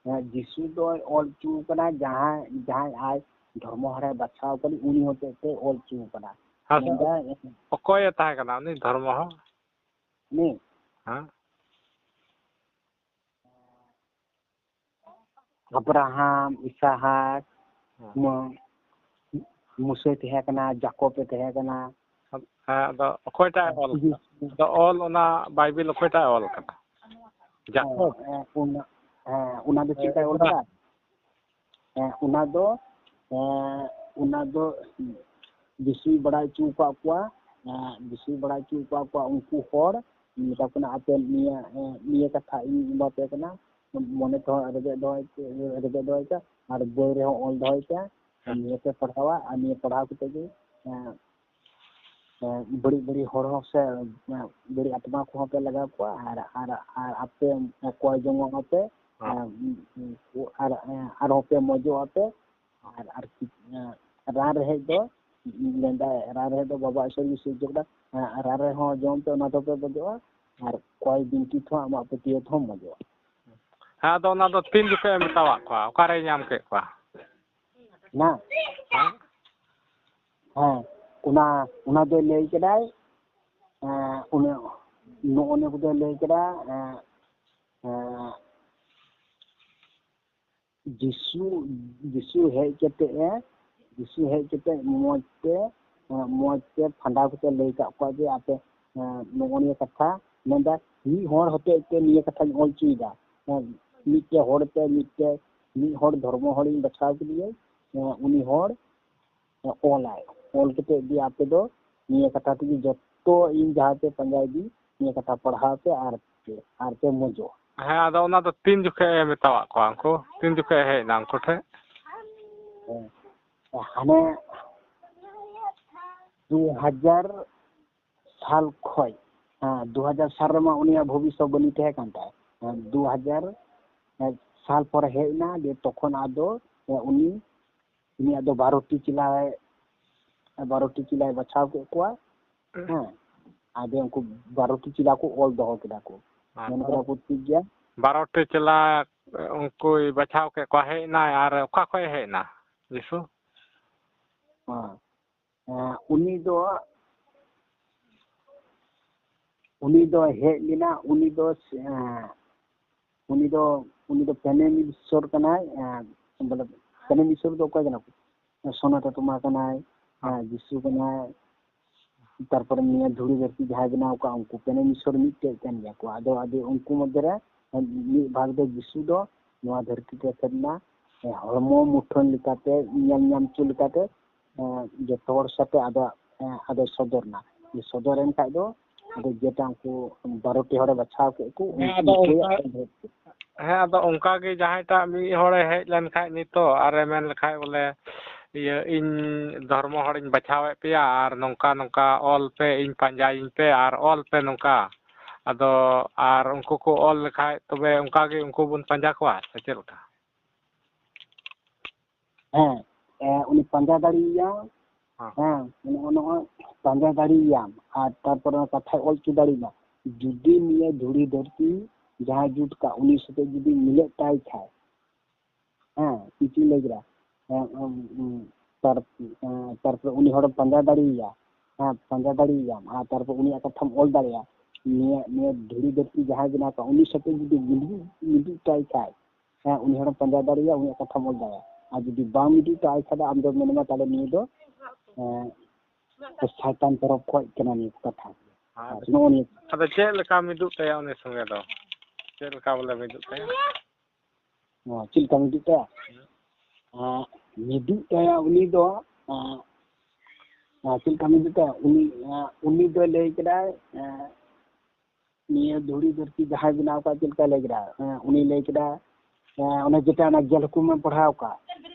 ᱮᱸ, ᱡᱤᱥᱩ ᱫᱚᱭ ᱚᱞ ᱦᱚᱪᱚ ᱠᱟᱫᱟ, ᱡᱟᱦᱟᱸᱭ, ᱡᱟᱦᱟᱸᱭ ᱟᱡ ᱫᱷᱚᱨᱢᱚ ᱦᱚᱲᱮ ᱵᱟᱪᱷᱟᱣ ᱠᱟᱫᱮ, ᱩᱱᱤ ᱦᱚᱛᱮᱡ ᱛᱮ ᱚᱞ ᱦᱚᱪᱚ ᱠᱟᱫᱟ᱾ ᱦᱮᱸ, ᱥᱮ ᱢᱮᱱᱫᱟ, ᱚᱠᱚᱭᱮ ᱛᱟᱦᱮᱸ ᱠᱟᱱᱟ ᱩᱱᱤ ᱫᱷᱚᱨᱢᱚ ᱦᱚᱲ? ᱩᱱᱤ? ᱦᱮᱸ᱾ ᱟᱵᱨᱟᱦᱟᱢ, ᱤᱥᱟᱦᱟᱠ, ᱦᱮᱸ᱾ ᱢᱩ-, ᱢᱩᱥᱟᱹᱭ ᱛᱟᱦᱮᱸ ᱠᱟᱱᱟ, ᱡᱟᱠᱚᱵ ᱮ ᱛᱟᱦᱮᱸ ᱠᱟᱱᱟ᱾ ᱦᱮᱸ, ᱟᱫᱚ ᱚᱠᱚᱭᱴᱟᱜ ᱮ ᱚᱞ ᱠᱟᱫᱟ? ᱟᱫᱚ ᱚᱞ, ᱚᱱᱟ ᱵᱟᱭᱵᱮᱞ ᱚᱠᱚᱭᱴᱟᱜ ᱮ ᱚᱞ ᱠᱟᱫᱟ? ᱡᱟᱠᱚᱵ? ᱦᱮᱸ, ᱚᱱᱟ, ᱦᱮᱸ, ᱚᱱᱟ ᱫᱚ ᱪᱮᱫ ᱞᱮᱠᱟᱭ ᱚᱞ ᱠᱟᱫᱟ? ᱦᱮᱸ, ᱚᱱᱟ ᱫᱚ, ᱦᱮᱸ, ᱚᱱᱟ ᱫᱚ ᱡᱤᱥᱩᱭ ᱵᱟᱲᱟᱭ ᱦᱚᱪᱚ ᱟᱠᱟᱫ ᱠᱚᱣᱟ, ᱦᱮᱸ, ᱡᱤᱥᱩᱭ ᱵᱟᱲᱟᱭ ᱦᱚᱪᱚ ᱟᱠᱟᱫ ᱠᱚᱣᱟ ᱩᱱᱠᱩ ᱦᱚᱲ, ᱢᱮᱛᱟ ᱠᱚ ᱠᱟᱱᱟ, "ᱟᱯᱮ ᱱᱤᱭᱟᱹ, ᱦᱮᱸ, ᱱᱤᱭᱟᱹ ᱠᱟᱛᱷᱟ ᱤᱧ ᱮᱢᱟ ᱯᱮ ᱠᱟᱱᱟ, ᱢᱚᱱᱮ ᱛᱮᱦᱚᱸ ᱨᱮᱵᱮᱫ ᱫᱚᱦᱚᱭ ᱯᱮ, ᱨᱮᱵᱮᱫ ᱫᱚᱦᱚᱭ ᱯᱮ, ᱟᱨ ᱵᱳᱭ ᱨᱮᱦᱚᱸ ᱚᱞ ᱫᱚᱦᱚᱭ ᱯᱮ, ᱦᱮᱸ᱾ ᱱᱤᱭᱟᱹ ᱯᱮ ᱯᱟᱲᱦᱟᱣᱟ, ᱟᱨ ᱱᱤᱭᱟᱹ ᱯᱟᱲᱦᱟᱣ ᱠᱟᱛᱮ ᱜᱮ, ᱦᱮᱸ, ᱵᱟᱹᱲᱤᱡ ᱵᱟᱹᱲᱤᱡ ᱦᱚᱲ ᱦᱚᱸ ᱥᱮ ᱵᱟᱹᱲᱤᱡ ᱟᱛᱢᱟ ᱠᱚᱦᱚᱸ ᱯᱮ ᱞᱟᱜᱟᱣ ᱠᱚᱣᱟ, ᱟᱨ ᱟᱨ ᱟᱨ ᱟᱯᱮ ᱠᱚᱭ ᱡᱚᱝᱚᱜ ᱟᱯᱮ, ᱦᱮᱸ᱾ ᱟᱨ ᱟᱨᱦᱚᱸ ᱯᱮ ᱢᱚᱡᱚᱜ ᱟᱯᱮ᱾ ᱟᱨ ᱟᱨ ᱨᱟᱱ ᱨᱮᱦᱮᱫ ᱫᱚ ᱢᱮᱱᱫᱟᱭ, ᱨᱟᱱ ᱨᱮᱦᱮᱫ ᱫᱚ ᱵᱟᱵᱟ ᱤᱥᱚᱨ ᱜᱮ ᱥᱤᱨᱡᱚᱱ ᱠᱟᱫᱟ᱾ ᱨᱟᱱ ᱨᱮᱦᱚᱸ ᱡᱚᱢ ᱯᱮ, ᱚᱱᱟ ᱫᱚᱯᱮ ᱢᱚᱡᱚᱜᱼᱟ᱾ ᱟᱨ ᱠᱚᱭ ᱵᱤᱱᱛᱤ ᱛᱮᱦᱚᱸ ᱟᱢᱟᱜ ᱯᱟᱹᱛᱭᱟᱹᱣ ᱛᱮᱦᱚᱸ ᱢᱚᱡᱚᱜᱼᱟ᱾ ᱦᱮᱸ, ᱟᱫᱚ ᱚᱱᱟ ᱫᱚ ᱛᱤᱱ ᱡᱚᱠᱷᱮᱡ ᱮ ᱢᱮᱛᱟᱣᱟᱫ ᱠᱚᱣᱟ? ᱚᱠᱟᱨᱮᱭ ᱧᱟᱢ ᱠᱮᱫ ᱠᱚᱣᱟ? ᱦᱮᱸ, ᱦᱮᱸ, ᱚᱱᱟ ᱚᱱᱟ ᱫᱚᱭ ᱞᱟᱹᱭ ᱠᱮᱫᱟᱭ᱾ ᱮᱸ, ᱩᱱᱤ ᱱᱚᱜᱼᱚ ᱱᱤᱭᱟᱹ ᱠᱚᱫᱚᱭ ᱞᱟᱹᱭ ᱠᱮᱫᱟ᱾ ᱮᱸ, ᱮᱸ, ᱡᱤᱥᱩ ᱡᱤᱥᱩ ᱦᱮᱡ ᱠᱟᱛᱮ ᱮ ᱡᱤᱥᱩ ᱦᱮᱡ ᱠᱟᱛᱮ ᱢᱚᱡᱽ ᱛᱮ ᱮᱸ, ᱢᱚᱡᱽ ᱛᱮ ᱯᱷᱟᱸᱫᱟ ᱠᱟᱛᱮ ᱞᱟᱹᱭ ᱠᱟᱜ ᱠᱚᱣᱟ ᱡᱮ ᱟᱯᱮ, ᱮᱸ, ᱱᱚᱜᱼᱚ ᱱᱤᱭᱟᱹ ᱠᱟᱛᱷᱟ ᱢᱮᱱᱫᱟ, ᱢᱤᱫ ᱦᱚᱲ ᱦᱚᱛᱮᱡ ᱛᱮ ᱱᱤᱭᱟᱹ ᱠᱟᱛᱷᱟᱧ ᱚᱞ ᱦᱚᱪᱚᱭᱮᱫᱟ᱾ ᱮᱸ, ᱢᱤᱫᱴᱮᱡ ᱦᱚᱲ ᱛᱮ ᱢᱤᱫᱴᱮᱡ ᱢᱤᱫ ᱦᱚᱲ ᱫᱷᱚᱨᱢᱚ ᱦᱚᱲᱤᱧ ᱵᱟᱪᱷᱟᱣ ᱠᱮᱫᱮᱭᱟ᱾ ᱮᱸ, ᱩᱱᱤ ᱦᱚᱲ ᱚᱞᱟᱭ᱾ ᱚᱞ ᱠᱟᱛᱮ ᱫᱤᱭᱮ ᱟᱯᱮ ᱫᱚ ᱱᱤᱭᱟᱹ ᱠᱟᱛᱷᱟ ᱛᱮᱜᱮ ᱡᱚᱛᱚ ᱤᱧ ᱡᱟᱦᱟᱸ ᱯᱮ ᱯᱟᱸᱡᱟᱭᱮᱫᱤᱧ, ᱱᱤᱭᱟᱹ ᱠᱟᱛᱷᱟ ᱯᱟᱲᱦᱟᱣ ᱯᱮ ᱟᱨ ᱯᱮ, ᱟᱨ ᱯᱮ ᱢᱚᱡᱚᱜᱼᱟ᱾ ᱦᱮᱸ, ᱟᱫᱚ ᱚᱱᱟ ᱫᱚ ᱛᱤᱱ ᱡᱚᱠᱷᱮᱡ ᱮ ᱢᱮᱛᱟᱣᱟᱫ ᱠᱚᱣᱟ? ᱩᱱᱠᱩ ᱛᱤᱱ ᱡᱚᱠᱷᱮᱡ ᱮ ᱦᱮᱡ ᱮᱱᱟ ᱩᱱᱠᱩ ᱴᱷᱮᱡ? ᱦᱮᱸ᱾ ᱦᱟᱱᱮ ᱫᱩ ᱦᱟᱡᱟᱨ ᱥᱟᱞ ᱠᱷᱚᱡ, ᱦᱮᱸ, ᱫᱩ ᱦᱟᱡᱟᱨ ᱥᱟᱞ ᱨᱮᱢᱟ ᱩᱱᱤᱭᱟᱜ ᱵᱷᱚᱵᱤᱥᱥᱚᱵᱟᱱᱤ ᱛᱟᱦᱮᱸ ᱠᱟᱱ ᱛᱟᱭ᱾ ᱦᱮᱸ, ᱫᱩ ᱦᱟᱡᱟᱨ ᱥᱟᱞ ᱯᱚᱨᱮ ᱦᱮᱡ ᱮᱱᱟ, ᱡᱮ ᱛᱚᱠᱷᱚᱱ ᱟᱫᱚ, ᱦᱮᱸ, ᱩᱱᱤ ᱩᱱᱤᱭᱟᱜ ᱫᱚ ᱵᱟᱨᱚᱴᱤ ᱪᱮᱞᱟ, ᱵᱟᱨᱚᱴᱤ ᱪᱮᱞᱟᱭ ᱵᱟᱪᱷᱟᱣ ᱠᱮᱫ ᱠᱚᱣᱟ᱾ ᱦᱮᱸ, ᱟᱫᱚ ᱩᱱᱠᱩ ᱵᱟᱨᱚᱴᱤ ᱪᱮᱞᱟ ᱠᱚ ᱚᱞ ᱫᱚᱦᱚ ᱠᱮᱫᱟ ᱠᱚ, ᱢᱮᱱ ᱠᱮᱫᱟ ᱠᱚ, "ᱴᱷᱤᱠ ᱜᱮᱭᱟ, ᱵᱟᱨᱚᱴᱤ ᱪᱮᱞᱟ ᱩᱱᱠᱩᱭ ᱵᱟᱪᱷᱟᱣ ᱠᱮᱫ ᱠᱚᱣᱟ, ᱦᱮᱡ ᱮᱱᱟᱭ, ᱟᱨ ᱚᱠᱟ ᱠᱷᱚᱡ ᱮ ᱦᱮᱡ ᱮᱱᱟ ᱡᱤᱥᱩ?" ᱦᱮᱸ, ᱦᱮᱸ, ᱩᱱᱤ ᱫᱚ ᱩᱱᱤ ᱫᱚ ᱦᱮᱡ ᱞᱮᱱᱟ, ᱩᱱᱤ ᱫᱚ, ᱮᱸ, ᱩᱱᱤ ᱫᱚ, ᱩᱱᱤ ᱫᱚ ᱯᱮᱱᱮᱢ ᱤᱥᱥᱚᱨ ᱠᱟᱱᱟᱭ᱾ ᱮᱸ, ᱵᱚᱞᱮ, ᱯᱮᱱᱮᱢ ᱤᱥᱥᱚᱨ ᱫᱚ ᱚᱠᱚᱭ ᱠᱟᱱᱟ ᱠᱚ? ᱥᱚᱱᱟᱛ ᱟᱛᱢᱟ ᱠᱟᱱᱟᱭ, ᱮᱸ, ᱡᱤᱥᱩ ᱠᱟᱱᱟᱭ, ᱛᱟᱨᱯᱚᱨᱮ ᱱᱤᱭᱟᱹ ᱫᱷᱩᱲᱤ ᱫᱷᱟᱹᱨᱛᱤ ᱡᱟᱦᱟᱸᱭ ᱵᱮᱱᱟᱣ ᱠᱟᱜ, ᱩᱱᱠᱩ ᱯᱮᱱᱮᱢ ᱤᱥᱥᱚᱨ ᱢᱤᱫᱴᱮᱡ ᱠᱟᱱ ᱜᱮᱭᱟ ᱠᱚ᱾ ᱟᱫᱚ, ᱟᱫᱚ ᱩᱱᱠᱩ ᱢᱚᱫᱽᱫᱷᱮ ᱨᱮ ᱢᱤᱫ ᱵᱷᱟᱜᱽ ᱫᱚ ᱡᱤᱥᱩ ᱫᱚ ᱱᱚᱣᱟ ᱫᱷᱟᱹᱨᱛᱤ ᱛᱮ ᱦᱮᱡ ᱮᱱᱟ, ᱦᱚᱲᱢᱚ ᱢᱩᱴᱷᱟᱹᱱ ᱞᱮᱠᱟᱛᱮ, ᱧᱮᱞ ᱧᱟᱢ ᱦᱚᱪᱚ ᱞᱮᱠᱟᱛᱮ, ᱮᱸ, ᱡᱚᱛᱚ ᱦᱚᱲ ᱥᱟᱛᱮ ᱟᱫᱚ, ᱮᱸ, ᱟᱫᱚᱭ ᱥᱚᱫᱚᱨ ᱮᱱᱟ᱾ ᱡᱮ ᱥᱚᱫᱚᱨ ᱮᱱ ᱠᱷᱟᱡ ᱫᱚ, ᱟᱫᱚ ᱡᱮᱴᱟ ᱩᱱᱠᱩ ᱵᱟᱨᱚ ᱴᱤ ᱦᱚᱲᱮ ᱵᱟᱪᱷᱟᱣ ᱠᱮᱫ ᱠᱚ, ᱦᱮᱸ, ᱩᱱᱠᱩ ᱟᱫᱚ ᱩᱱᱠᱩᱭᱟᱜ ᱚᱱᱠᱟ, ᱦᱮᱸ, ᱟᱫᱚ ᱚᱱᱠᱟ ᱜᱮ ᱡᱟᱦᱟᱸᱭᱴᱟᱜ ᱢᱤᱫ ᱦᱚᱲᱮ ᱦᱮᱡ ᱞᱮᱱ ᱠᱷᱟᱡ ᱱᱤᱛᱚᱜ ᱟᱨᱮ ᱢᱮᱱ ᱞᱮᱠᱷᱟᱡ ᱵᱚᱞᱮ, ᱤᱭᱟᱹ, ᱤᱧ ᱫᱷᱚᱨᱢᱚ ᱦᱚᱲᱤᱧ ᱵᱟᱪᱷᱟᱣᱮᱫ ᱯᱮᱭᱟ, ᱟᱨ ᱱᱚᱝᱠᱟ ᱱᱚᱝᱠᱟ ᱚᱞ ᱯᱮ, ᱤᱧ ᱯᱟᱸᱡᱟᱭᱤᱧ ᱯᱮ ᱟᱨ ᱚᱞ ᱯᱮ ᱱᱚᱝᱠᱟ᱾ ᱟᱫᱚ ᱟᱨ ᱩᱱᱠᱩ ᱠᱚ ᱚᱞ ᱞᱮᱠᱷᱟᱡ ᱛᱚᱵᱮ ᱚᱱᱠᱟ ᱜᱮ ᱩᱱᱠᱩ ᱵᱚᱱ ᱯᱟᱸᱡᱟ ᱠᱚᱣᱟ ᱥᱮ ᱪᱮᱫ ᱞᱮᱠᱟ? ᱦᱮᱸ, ᱮ, ᱩᱱᱤ ᱯᱟᱸᱡᱟ ᱫᱟᱲᱮᱭᱟᱭᱟ᱾ ᱦᱮᱸ᱾ ᱦᱮᱸ, ᱱᱚᱜᱼᱚ ᱱᱚᱜᱼᱚᱭ ᱯᱟᱸᱡᱟ ᱫᱟᱲᱮᱭᱟᱭᱟᱢ᱾ ᱟᱨ ᱛᱟᱨᱯᱚᱨᱮ ᱚᱱᱟ ᱠᱟᱛᱷᱟᱭ ᱚᱞ ᱦᱚᱪᱚ ᱫᱟᱲᱮᱭᱟᱢᱟ᱾ ᱡᱩᱫᱤ ᱱᱤᱭᱟᱹ ᱫᱷᱩᱲᱤ ᱫᱷᱟᱹᱨᱛᱤ ᱡᱟᱦᱟᱸᱭ ᱡᱩᱛ ᱠᱟᱜ, ᱩᱱᱤ ᱥᱟᱛᱮ ᱡᱩᱫᱤ ᱢᱤᱞᱟᱹᱜ ᱛᱟᱭ ᱠᱷᱟᱡ, ᱦᱮᱸ, ᱤᱧ ᱪᱮᱫ ᱤᱧ ᱞᱟᱹᱭ ᱠᱮᱫᱟ? ᱦᱮᱸ, ᱩᱢ, ᱩᱢ, ᱛᱟᱨ-, ᱮᱸ, ᱛᱟᱨᱯᱚᱨᱮ ᱩᱱᱤ ᱦᱚᱲᱮᱢ ᱯᱟᱸᱡᱟ ᱫᱟᱲᱮᱭᱟᱭᱟ᱾ ᱦᱮᱸ, ᱯᱟᱸᱡᱟ ᱫᱟᱲᱮᱭᱟᱭᱟᱢ᱾ ᱟᱨ ᱛᱟᱨᱯᱚᱨ ᱩᱱᱤᱭᱟᱜ ᱠᱟᱛᱷᱟᱢ ᱚᱞ ᱫᱟᱲᱮᱭᱟᱜᱼᱟ᱾ ᱱᱤᱭᱟᱹ, ᱱᱤᱭᱟᱹ ᱫᱷᱩᱲᱤ ᱫᱷᱟᱹᱨᱛᱤ ᱡᱟᱦᱟᱸᱭ ᱵᱮᱱᱟᱣ ᱠᱟᱜ, ᱩᱱᱤ ᱥᱟᱛᱮ ᱡᱩᱫᱤ ᱢᱤᱫᱩᱜ, ᱢᱤᱫᱩᱜ ᱛᱟᱭ ᱠᱷᱟᱡ, ᱦᱮᱸ, ᱩᱱᱤ ᱦᱚᱲᱮᱢ ᱯᱟᱸᱡᱟ ᱫᱟᱲᱮᱭᱟᱭᱟ, ᱩᱱᱤᱭᱟᱜ ᱠᱟᱛᱷᱟᱢ ᱚᱞ ᱫᱟᱲᱮᱭᱟᱜᱼᱟ᱾ ᱟᱨ ᱡᱩᱫᱤ ᱵᱟᱝ ᱢᱤᱫᱩᱜ ᱛᱟᱭ ᱠᱷᱟᱡ ᱫᱚ, ᱟᱢ ᱫᱚ ᱢᱮᱱᱟᱢᱟ, ᱛᱟᱦᱞᱮ ᱱᱤᱭᱟᱹ ᱫᱚ, ᱮᱸ, ᱥᱟᱭᱛᱟᱱ ᱛᱚᱨᱚᱯ ᱠᱷᱚᱡ ᱠᱟᱱᱟ ᱱᱤᱭᱟᱹ ᱠᱟᱛᱷᱟ᱾ ᱟᱨ ᱟᱨ ᱱᱚᱜᱼᱚ ᱱᱤᱭᱟᱹ ᱟᱫᱚ ᱪᱮᱫ ᱞᱮᱠᱟ ᱢᱤᱫᱩᱜ ᱛᱟᱭᱟ ᱩᱱᱤ ᱥᱚᱸᱜᱮ ᱫᱚ? ᱪᱮᱫ ᱞᱮᱠᱟ ᱵᱚᱞᱮ ᱢᱤᱫᱩᱜ ᱛᱟᱭᱟ? ᱚ, ᱪᱮᱫ ᱞᱮᱠᱟ ᱢᱤᱫᱩᱜ ᱛᱟᱭᱟ? ᱟᱸ, ᱢᱤᱫᱩᱜ ᱛᱟᱭᱟ ᱩᱱᱤ ᱫᱚ, ᱟᱸ, ᱟᱸ, ᱪᱮᱫ ᱞᱮᱠᱟ ᱢᱤᱫᱩᱜ ᱛᱟᱭᱟ? ᱩᱱᱤ, ᱟᱸ, ᱩᱱᱤ ᱫᱚᱭ ᱞᱟᱹᱭ ᱠᱮᱫᱟᱭ, ᱟᱸ, ᱱᱤᱭᱟᱹ ᱫᱷᱩᱲᱤ ᱫᱷᱟᱹᱨᱛᱤ ᱡᱟᱦᱟᱸᱭ ᱵᱮᱱᱟᱣ ᱠᱟᱜ, ᱪᱮᱫ ᱞᱮᱠᱟᱭ ᱞᱟᱹᱭ ᱠᱮᱫᱟ? ᱟᱸ, ᱩᱱᱤ ᱞᱟᱹᱭ ᱠᱮᱫᱟ, ᱟᱸ, ᱚᱱᱮ ᱡᱮᱴᱟ ᱚᱱᱟ ᱜᱮᱞ ᱦᱩᱠᱩᱢᱮᱢ ᱯᱟᱲᱦᱟᱣ ᱠᱟᱜ,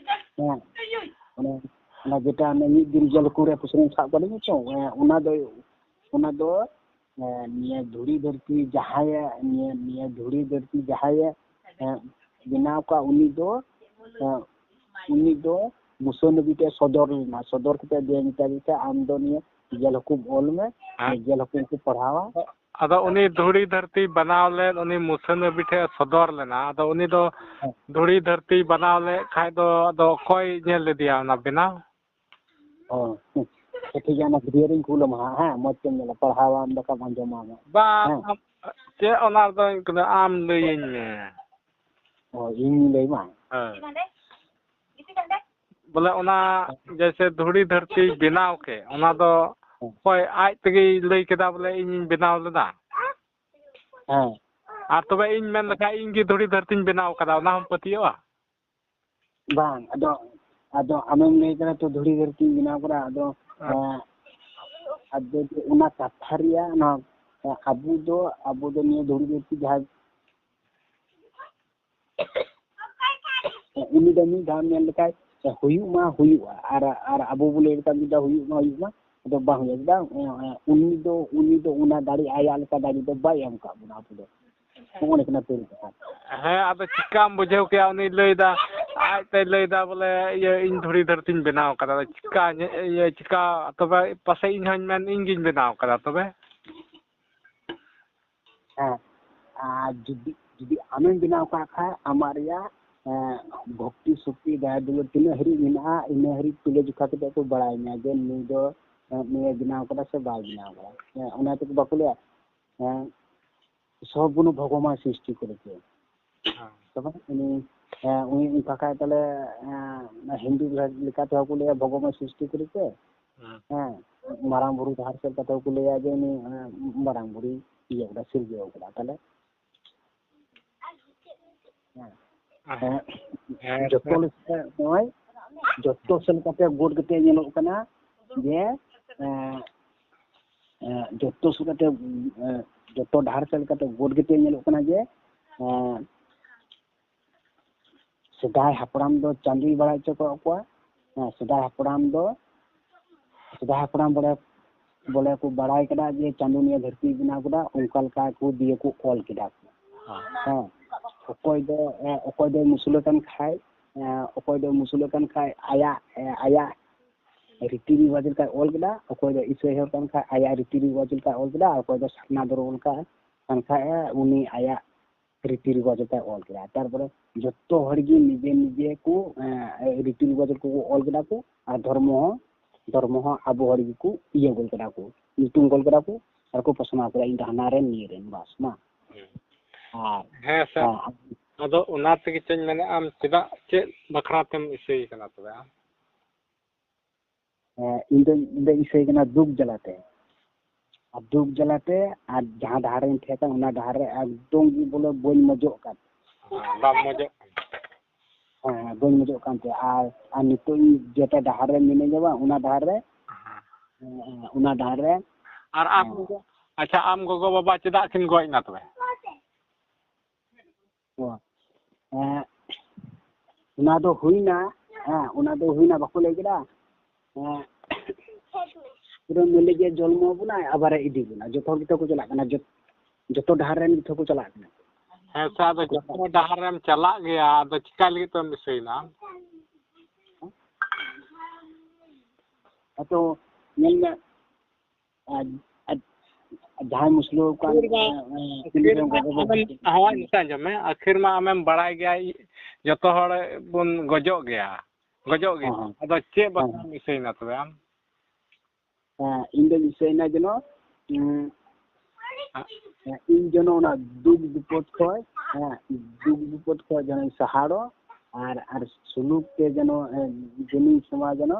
ᱦᱮᱸ, ᱚᱱᱮ, ᱚᱱᱟ ᱡᱮᱴᱟ ᱚᱱᱮ ᱢᱤᱫ ᱫᱤᱱ ᱜᱮᱞ ᱦᱩᱠᱩᱢ ᱨᱮ ᱯᱩᱥᱨᱤᱢ ᱥᱟᱵ ᱠᱟᱫᱤᱧᱟ ᱛᱚ, ᱦᱮᱸ, ᱚᱱᱟ ᱫᱚ, ᱚᱱᱟ ᱫᱚ ᱮᱸ, ᱱᱤᱭᱟᱹ ᱫᱷᱩᱲᱤ ᱫᱷᱟᱹᱨᱛᱤ ᱡᱟᱦᱟᱸᱭᱮ, ᱱᱤᱭᱟᱹ, ᱱᱤᱭᱟᱹ ᱫᱷᱩᱲᱤ ᱫᱷᱟᱹᱨᱛᱤ ᱡᱟᱦᱟᱸᱭᱮ, ᱮᱸ, ᱵᱮᱱᱟᱣ ᱠᱟᱜ, ᱩᱱᱤ ᱫᱚ, ᱮᱸ, ᱩᱱᱤ ᱫᱚ ᱢᱩᱥᱟᱹ ᱱᱟᱵᱤ ᱴᱷᱮᱡ ᱥᱚᱫᱚᱨ ᱞᱮᱱᱟ᱾ ᱥᱚᱫᱚᱨ ᱠᱟᱛᱮ ᱫᱤᱭᱮ ᱢᱮᱛᱟ ᱫᱮ ᱠᱷᱟᱡ, "ᱟᱢ ᱫᱚ ᱱᱤᱭᱟᱹ ᱜᱮᱞ ᱦᱩᱠᱩᱢ ᱚᱞ ᱢᱮ, ᱦᱮᱸ᱾ ᱜᱮᱞ ᱦᱩᱠᱩᱢ ᱠᱚ ᱯᱟᱲᱦᱟᱣᱟ᱾" ᱟᱫᱚ ᱩᱱᱤ ᱫᱷᱩᱲᱤ ᱫᱷᱟᱹᱨᱛᱤ ᱵᱮᱱᱟᱣ ᱞᱮᱫ ᱩᱱᱤ ᱢᱩᱥᱟᱹ ᱱᱟᱵᱤ ᱴᱷᱮᱡ ᱥᱚᱫᱚᱨ ᱞᱮᱱᱟ᱾ ᱟᱫᱚ ᱩᱱᱤ ᱫᱚ ᱦᱮᱸ᱾ ᱫᱷᱩᱲᱤ ᱫᱷᱟᱹᱨᱛᱤ ᱵᱮᱱᱟᱣ ᱞᱮᱫ ᱠᱷᱟᱡ ᱫᱚ ᱟᱫᱚ ᱚᱠᱚᱭ ᱧᱮᱞ ᱞᱮᱫᱮᱭᱟ ᱚᱱᱟ ᱵᱮᱱᱟᱣ? ᱚ, ᱦᱮᱸ᱾ ᱴᱷᱤᱠ ᱜᱮᱭᱟ, ᱚᱱᱟ ᱵᱷᱤᱰᱤᱭᱳ ᱨᱤᱧ ᱠᱩᱞ ᱟᱢᱟ ᱦᱟᱸᱜ, ᱦᱮᱸ, ᱢᱚᱡᱽ ᱛᱮᱢ ᱧᱮᱞᱟ, ᱯᱟᱲᱦᱟᱣᱟᱢ, ᱵᱟᱠᱷᱟᱱ ᱟᱸᱡᱚᱢᱟᱢ ᱦᱟᱸᱜ᱾ ᱵᱟᱝ, ᱦᱮᱸ᱾ ᱟᱢ, ᱪᱮᱫ ᱚᱱᱟ ᱨᱮᱫᱚ ᱤᱧ ᱠᱟᱱᱟ, ᱟᱢ ᱞᱟᱹᱭᱟᱹᱧ ᱢᱮ᱾ ᱚ, ᱤᱧ ᱞᱟᱹᱭ ᱢᱟ᱾ ᱦᱮᱸ᱾ ᱵᱚᱞᱮ ᱚᱱᱟ ᱡᱮᱭᱥᱮ ᱫᱷᱩᱲᱤ ᱫᱷᱟᱹᱨᱛᱤ ᱵᱮᱱᱟᱣ ᱠᱮ, ᱚᱱᱟ ᱫᱚ ᱦᱮᱸ᱾ ᱚᱠᱚᱭ ᱟᱡ ᱛᱮᱜᱮᱭ ᱞᱟᱹᱭ ᱠᱮᱫᱟ ᱵᱚᱞᱮ ᱤᱧᱤᱧ ᱵᱮᱱᱟᱣ ᱞᱮᱫᱟ? ᱦᱮᱸ᱾ ᱟᱨ ᱛᱚᱵᱮ ᱤᱧ ᱢᱮᱱ ᱞᱮᱠᱷᱟᱡ ᱤᱧ ᱜᱮ ᱫᱷᱩᱲᱤ ᱫᱷᱟᱹᱨᱛᱤᱧ ᱵᱮᱱᱟᱣ ᱠᱟᱫᱟ, ᱚᱱᱟ ᱦᱚᱸᱢ ᱯᱟᱹᱛᱭᱟᱹᱣᱟ? ᱵᱟᱝ, ᱟᱫᱚ, ᱟᱫᱚ ᱟᱢᱮᱢ ᱞᱟᱹᱭ ᱠᱟᱫᱟ ᱛᱚ ᱫᱷᱩᱲᱤ ᱫᱷᱟᱹᱨᱛᱤᱧ ᱵᱮᱱᱟᱣ ᱠᱟᱫᱟ, ᱟᱫᱚ, ᱦᱮᱸ᱾ ᱮᱸ, ᱟᱫᱚ ᱚᱱᱟ ᱠᱟᱛᱷᱟ ᱨᱮᱭᱟᱜ ᱱᱚᱣᱟ, ᱮᱸ, ᱟᱵᱚ ᱫᱚ, ᱟᱵᱚ ᱫᱚ ᱱᱤᱭᱟᱹ ᱫᱷᱩᱲᱤ ᱫᱷᱟᱹᱨᱛᱤ ᱡᱟᱦᱟᱸ, ᱩᱱᱤ ᱫᱚ ᱢᱤᱫ ᱫᱷᱟᱣ ᱧᱮᱞ ᱞᱮᱠᱷᱟᱡ ᱥᱮ ᱦᱩᱭᱩᱜ ᱢᱟ ᱦᱩᱭᱩᱜᱼᱟ, ᱟᱨ, ᱟᱨ ᱟᱵᱚ ᱵᱚ ᱞᱟᱹᱭ ᱞᱮᱠᱷᱟᱱ ᱡᱩᱫᱤ ᱦᱩᱭᱩᱜ ᱢᱟ ᱦᱩᱭᱩᱜ ᱢᱟ, ᱟᱫᱚ ᱵᱟᱝ ᱦᱩᱭᱩᱜᱼᱟ᱾ ᱪᱮᱫᱟᱜ? ᱮ, ᱮ, ᱩᱱᱤ ᱫᱚ, ᱩᱱᱤ ᱫᱚ ᱚᱱᱟ ᱫᱟᱲᱮ, ᱟᱭᱟᱜ ᱞᱮᱠᱟ ᱫᱟᱲᱮ ᱫᱚ ᱵᱟᱭ ᱮᱢ ᱟᱠᱟᱫ ᱵᱚᱱᱟ ᱟᱵᱚ ᱫᱚ᱾ ᱱᱚᱜᱼᱚ ᱱᱚᱝᱠᱟᱱᱟᱜ ᱛᱟᱹᱨᱤ ᱠᱟᱛᱷᱟ᱾ ᱦᱮᱸ, ᱟᱫᱚ ᱪᱤᱠᱟᱢ ᱵᱩᱡᱷᱟᱹᱣ ᱠᱮᱭᱟ? ᱩᱱᱤ ᱞᱟᱹᱭᱫᱟ, ᱟᱡᱛᱮᱭ ᱞᱟᱹᱭᱫᱟ ᱵᱚᱞᱮ, ᱤᱭᱟᱹ, ᱤᱧ ᱫᱷᱩᱲᱤ ᱫᱷᱟᱹᱨᱛᱤᱧ ᱵᱮᱱᱟᱣ ᱠᱟᱫᱟ᱾ ᱟᱫᱚ ᱪᱤᱠᱟ, ᱤᱭᱟᱹ, ᱪᱤᱠᱟ, ᱛᱚᱵᱮ ᱯᱟᱥᱮᱡ ᱤᱧ ᱦᱚᱸᱧ ᱢᱮᱱ, ᱤᱧ ᱜᱤᱧ ᱵᱮᱱᱟᱣ ᱠᱟᱫᱟ᱾ ᱛᱚᱵᱮ ᱦᱮᱸ, ᱟᱨ ᱡᱩᱫᱤ, ᱡᱩᱫᱤ ᱟᱢᱮᱢ ᱵᱮᱱᱟᱣ ᱠᱟᱜ ᱠᱷᱟᱡ, ᱟᱢᱟᱜ ᱨᱮᱭᱟᱜ, ᱮᱸ, ᱵᱷᱚᱠᱛᱤ, ᱥᱚᱠᱛᱤ, ᱫᱟᱭᱟ ᱫᱩᱞᱟᱹᱲ ᱛᱤᱱᱟᱹᱜ ᱦᱟᱹᱨᱤᱡ ᱢᱮᱱᱟᱜᱼᱟ, ᱤᱱᱟᱹ ᱦᱟᱹᱨᱤᱡ ᱛᱩᱞᱟᱹ ᱡᱚᱠᱷᱟ ᱠᱟᱛᱮ ᱠᱚ ᱵᱟᱲᱟᱭ ᱧᱟ ᱡᱮ ᱱᱩᱭ ᱫᱚ, ᱮᱸ, ᱱᱩᱭᱮ ᱵᱮᱱᱟᱣ ᱠᱟᱫᱟ ᱥᱮ ᱵᱟᱭ ᱵᱮᱱᱟᱣ ᱠᱟᱫᱟ᱾ ᱦᱮᱸ, ᱚᱱᱟ ᱛᱮᱠᱚ ᱵᱟᱠᱚ ᱞᱟᱹᱭᱟ, ᱮᱸ, ᱥᱚᱵ ᱜᱩᱱᱚ ᱵᱷᱚᱜᱚᱵᱟᱱ ᱥᱨᱤᱥᱴᱤ ᱠᱚᱨᱮᱛᱮ᱾ ᱦᱮᱸ᱾ ᱛᱚᱵᱮ ᱩᱱᱤ, ᱮᱸ, ᱩᱱᱤ ᱚᱱᱠᱟ ᱠᱷᱟᱡ ᱛᱟᱦᱞᱮ, ᱮᱸ, ᱦᱤᱱᱫᱩ ᱞᱮᱠᱟ ᱛᱮᱦᱚᱸ ᱠᱚ ᱞᱟᱹᱭᱟ ᱵᱷᱚᱜᱚᱵᱟᱱ ᱥᱨᱤᱥᱴᱤ ᱠᱚᱨᱮᱛᱮ᱾ ᱦᱮᱸ᱾ ᱦᱮᱸ, ᱢᱟᱨᱟᱝ ᱵᱩᱨᱩ ᱡᱟᱦᱮᱨ ᱥᱮᱫ ᱠᱟᱛᱮ ᱦᱚᱸ ᱠᱚ ᱞᱟᱹᱭᱟ ᱡᱮ ᱩᱱᱤ, ᱮᱸ, ᱢᱟᱨᱟᱝ ᱵᱩᱨᱩᱭ ᱤᱭᱟᱹ ᱠᱟᱫᱟ, ᱥᱤᱨᱡᱟᱹᱣ ᱠᱟᱫᱟ᱾ ᱛᱟᱦᱞᱮ ᱦᱮᱸ᱾ ᱦᱮᱸ, ᱦᱮᱸ, ᱡᱚᱛᱚ ᱦᱮᱸ᱾ ᱞᱮᱠᱟ ᱱᱚᱜᱼᱚᱭ ᱡᱚᱛᱚ ᱥᱮᱫ ᱞᱮᱠᱟᱛᱮ ᱜᱚᱴ ᱠᱟᱛᱮ ᱧᱮᱞᱚᱜ ᱠᱟᱱᱟ ᱡᱮ, ᱮᱸ, ᱮᱸ, ᱡᱚᱛᱚ ᱥᱮᱫ ᱠᱟᱛᱮ, ᱮᱸ, ᱡᱚᱛᱚ ᱰᱟᱦᱟᱨ ᱥᱮᱫ ᱞᱮᱠᱟᱛᱮ ᱜᱚᱴ ᱠᱟᱛᱮ ᱧᱮᱞᱚᱜ ᱠᱟᱱᱟ ᱡᱮ, ᱮᱸ, ᱥᱮᱫᱟᱭ ᱦᱟᱯᱲᱟᱢ ᱫᱚ ᱪᱟᱸᱫᱳᱭ ᱵᱟᱲᱟᱭ ᱦᱚᱪᱚ ᱠᱟᱜ ᱠᱚᱣᱟ᱾ ᱦᱮᱸ, ᱥᱮᱫᱟᱭ ᱦᱟᱯᱲᱟᱢ ᱫᱚ, ᱥᱮᱫᱟᱭ ᱦᱟᱯᱲᱟᱢ ᱵᱚᱞᱮ, ᱵᱚᱞᱮ ᱠᱚ ᱵᱟᱲᱟᱭ ᱠᱮᱫᱟ ᱡᱮ ᱪᱟᱸᱫᱳ ᱱᱤᱭᱟᱹ ᱫᱷᱟᱹᱨᱛᱤᱭ ᱵᱮᱱᱟᱣ ᱠᱮᱫᱟ, ᱚᱱᱠᱟ ᱞᱮᱠᱟ ᱠᱚ ᱫᱤᱭᱮ ᱠᱚ ᱚᱞ ᱠᱮᱫᱟ ᱠᱚ᱾ ᱦᱮᱸ᱾ ᱦᱮᱸ, ᱚᱠᱚᱭ ᱫᱚ, ᱮ, ᱚᱠᱚᱭ ᱫᱚᱭ ᱢᱩᱥᱞᱟᱹ ᱠᱟᱱ ᱠᱷᱟᱡ, ᱮ, ᱚᱠᱚᱭ ᱫᱚᱭ ᱢᱩᱥᱞᱟᱹ ᱠᱟᱱ ᱠᱷᱟᱡ ᱟᱭᱟᱜ, ᱮ, ᱟᱭᱟᱜ ᱨᱤᱛᱤ ᱨᱮᱣᱟᱡᱽ ᱞᱮᱠᱟᱭ ᱚᱞ ᱠᱮᱫᱟ, ᱚᱠᱚᱭ ᱫᱚ ᱤᱥᱟᱹᱭ ᱦᱚᱲ ᱠᱟᱱ ᱠᱷᱟᱡ ᱟᱭᱟᱜ ᱨᱤᱛᱤ ᱨᱮᱣᱟᱡᱽ ᱞᱮᱠᱟᱭ ᱚᱞ ᱠᱮᱫᱟ, ᱟᱨ ᱚᱠᱚᱭ ᱫᱚ ᱥᱟᱨᱱᱟ ᱫᱷᱚᱨᱚᱢ ᱞᱮᱠᱟ ᱠᱟᱱ ᱠᱷᱟᱡ, ᱮ, ᱩᱱᱤ ᱟᱭᱟᱜ ᱨᱤᱛᱤ ᱨᱮᱣᱟᱡᱽ ᱞᱮᱠᱟᱭ ᱚᱞ ᱠᱮᱫᱟ᱾ ᱛᱟᱨᱯᱚᱨᱮ ᱡᱚᱛᱚ ᱦᱚᱲ ᱜᱮ ᱱᱤᱡᱮ ᱱᱤᱡᱮ ᱠᱚ, ᱮ, ᱨᱤᱛᱤ ᱨᱮᱣᱟᱡᱽ ᱠᱚ ᱚᱞ ᱠᱮᱫᱟ ᱠᱚ, ᱟᱨ ᱫᱷᱚᱨᱢᱚ ᱦᱚᱸ, ᱫᱷᱚᱨᱢᱚ ᱦᱚᱸ ᱟᱵᱚ ᱦᱚᱲ ᱜᱮᱠᱚ ᱤᱭᱟᱹ ᱜᱚᱫ ᱠᱮᱫᱟ ᱠᱚ, ᱧᱩᱛᱩᱢ ᱜᱚᱫ ᱠᱮᱫᱟ ᱠᱚ, ᱟᱨ ᱠᱚ ᱯᱟᱥᱱᱟᱣ ᱠᱮᱫᱟ, "ᱤᱧ ᱫᱚ ᱦᱟᱱᱟ ᱨᱮᱱ, ᱱᱤᱭᱟᱹ ᱨᱮᱱ", ᱵᱟᱥ, ᱢᱟ᱾ ᱦᱮᱸ᱾ ᱟᱨ, ᱦᱮᱸ, ᱥᱟᱨ᱾ ᱦᱮᱸ, ᱟᱫᱚ ᱚᱱᱟ ᱛᱮᱜᱮ ᱪᱚᱧ ᱢᱮᱱᱮᱫᱼᱟ, ᱟᱢ ᱪᱮᱫᱟᱜ, ᱪᱮᱫ ᱵᱟᱠᱷᱨᱟ ᱛᱮᱢ ᱤᱥᱟᱹᱭ ᱠᱟᱱᱟ ᱛᱚᱵᱮ ᱟᱢ? ᱦᱮᱸ, ᱤᱧ ᱫᱚ, ᱤᱧ ᱫᱚ ᱤᱥᱟᱹᱭ ᱠᱟᱱᱟ ᱫᱩᱠ ᱡᱟᱞᱟᱛᱮ᱾ ᱟᱨ ᱫᱩᱠ ᱡᱟᱞᱟᱛᱮ, ᱟᱨ ᱡᱟᱦᱟᱸ ᱰᱟᱦᱟᱨ ᱨᱮᱧ ᱛᱟᱦᱮᱸ ᱠᱟᱱ, ᱚᱱᱟ ᱰᱟᱦᱟᱨ ᱨᱮ ᱮᱠᱫᱚᱢ ᱜᱮ ᱵᱚᱞᱮ ᱵᱟᱹᱧ ᱢᱚᱡᱚᱜ ᱠᱟᱱ᱾ ᱦᱮᱸ, ᱵᱟᱢ ᱢᱚᱡᱚᱜ ᱠᱟᱱ᱾ ᱦᱮᱸ, ᱦᱮᱸ, ᱵᱟᱹᱧ ᱢᱚᱡᱚᱜ ᱠᱟᱱ ᱛᱟᱦᱮᱸ᱾ ᱟᱨ, ᱟᱨ ᱱᱤᱛᱚᱜ ᱤᱧ ᱡᱮᱴᱟ ᱰᱟᱦᱟᱨ ᱨᱮ ᱢᱤᱱᱟᱹᱧᱟ ᱵᱟᱝ, ᱚᱱᱟ ᱰᱟᱦᱟᱨ ᱨᱮ, ᱦᱮᱸ᱾ ᱦᱮᱸ, ᱦᱮᱸ, ᱚᱱᱟ ᱰᱟᱦᱟᱨ ᱨᱮ᱾ ᱟᱨ ᱟᱢ ᱦᱮᱸ᱾ ᱜᱚᱜᱚ, ᱟᱪᱪᱷᱟ, ᱟᱢ ᱜᱚᱜᱚ ᱵᱟᱵᱟ ᱪᱮᱫᱟᱜ ᱠᱤᱱ ᱜᱚᱡ ᱮᱱᱟ ᱛᱚᱵᱮ? ᱚ, ᱮᱸ, ᱚᱱᱟ ᱫᱚ ᱦᱩᱭᱱᱟ, ᱦᱮᱸ, ᱚᱱᱟ ᱫᱚ ᱦᱩᱭᱱᱟ, ᱵᱟᱠᱚ ᱞᱟᱹᱭ ᱠᱮᱫᱟ? ᱦᱮᱸ᱾ ᱯᱩᱨᱟᱹ ᱢᱟᱹᱞᱤᱠ ᱜᱮ ᱡᱚᱱᱢᱚ ᱵᱚᱱᱟᱭ, ᱟᱵᱟᱨᱮ ᱤᱫᱤ ᱵᱚᱱᱟ, ᱡᱚᱛᱚ ᱦᱚᱲ ᱜᱮᱛᱚ ᱠᱚ ᱪᱟᱞᱟᱜ ᱠᱟᱱᱟ, ᱡᱚᱛ-, ᱡᱚᱛᱚ ᱰᱟᱦᱟᱨ ᱨᱮᱱ ᱜᱮᱛᱚ ᱠᱚ ᱪᱟᱞᱟᱜ ᱠᱟᱱᱟ᱾ ᱦᱮᱸ ᱥᱮ, ᱟᱫᱚ ᱡᱚᱛᱚ ᱰᱟᱦᱟᱨ ᱨᱮᱢ ᱪᱟᱞᱟᱜ ᱜᱮᱭᱟ, ᱟᱫᱚ ᱪᱤᱠᱟ ᱞᱟᱹᱜᱤᱫ ᱛᱮᱢ ᱫᱤᱥᱟᱹᱭᱮᱱᱟ? ᱟᱫᱚ ᱧᱮᱞ ᱢᱮ, ᱟᱨ, ᱟᱨ, ᱟᱨ ᱡᱟᱦᱟᱸᱭ ᱢᱩᱥᱞᱟᱹ ᱠᱟᱱ, ᱟᱹᱠᱷᱤᱨ ᱢᱟ, ᱮᱸ, ᱮᱸ, ᱟᱹᱠᱷᱤᱨ ᱢᱟ ᱟᱢᱮᱢ, ᱦᱳᱭ, ᱱᱤᱛᱚᱜ ᱟᱸᱡᱚᱢ ᱢᱮ, ᱟᱹᱠᱷᱤᱨ ᱢᱟ ᱟᱢᱮᱢ ᱵᱟᱲᱟᱭ ᱜᱮᱭᱟ, ᱡᱚᱛᱚ ᱦᱚᱲ ᱵᱚᱱ ᱜᱚᱡᱚᱜ ᱜᱮᱭᱟ, ᱜᱚᱡᱚᱜ ᱦᱮᱸ, ᱜᱮᱭᱟ᱾ ᱦᱮᱸ᱾ ᱟᱫᱚ ᱪᱮᱫ ᱦᱮᱸ, ᱵᱟᱠᱷᱨᱟᱢ ᱦᱮᱸ᱾ ᱫᱤᱥᱟᱹᱭᱮᱱᱟ ᱛᱚᱵᱮ ᱟᱢ? ᱦᱮᱸ, ᱤᱧ ᱫᱚᱧ ᱫᱤᱥᱟᱹᱭᱮᱱᱟ ᱡᱮᱱᱚ, ᱩᱸ, ᱦᱮᱸ᱾ ᱦᱮᱸ, ᱤᱧ ᱡᱮᱱᱚ ᱚᱱᱟ ᱫᱩᱠ ᱵᱤᱯᱚᱫ ᱠᱷᱚᱡ, ᱦᱮᱸ, ᱫᱩᱠ ᱵᱤᱯᱚᱫ ᱠᱷᱚᱡ ᱡᱮᱱᱚᱧ ᱥᱟᱦᱟᱲᱚᱜ, ᱟᱨ, ᱟᱨ ᱥᱩᱞᱩᱠ ᱛᱮ ᱡᱮᱱᱚ, ᱮᱸ, ᱡᱤᱱᱤᱧ ᱥᱮᱢᱟ ᱡᱮᱱᱚ,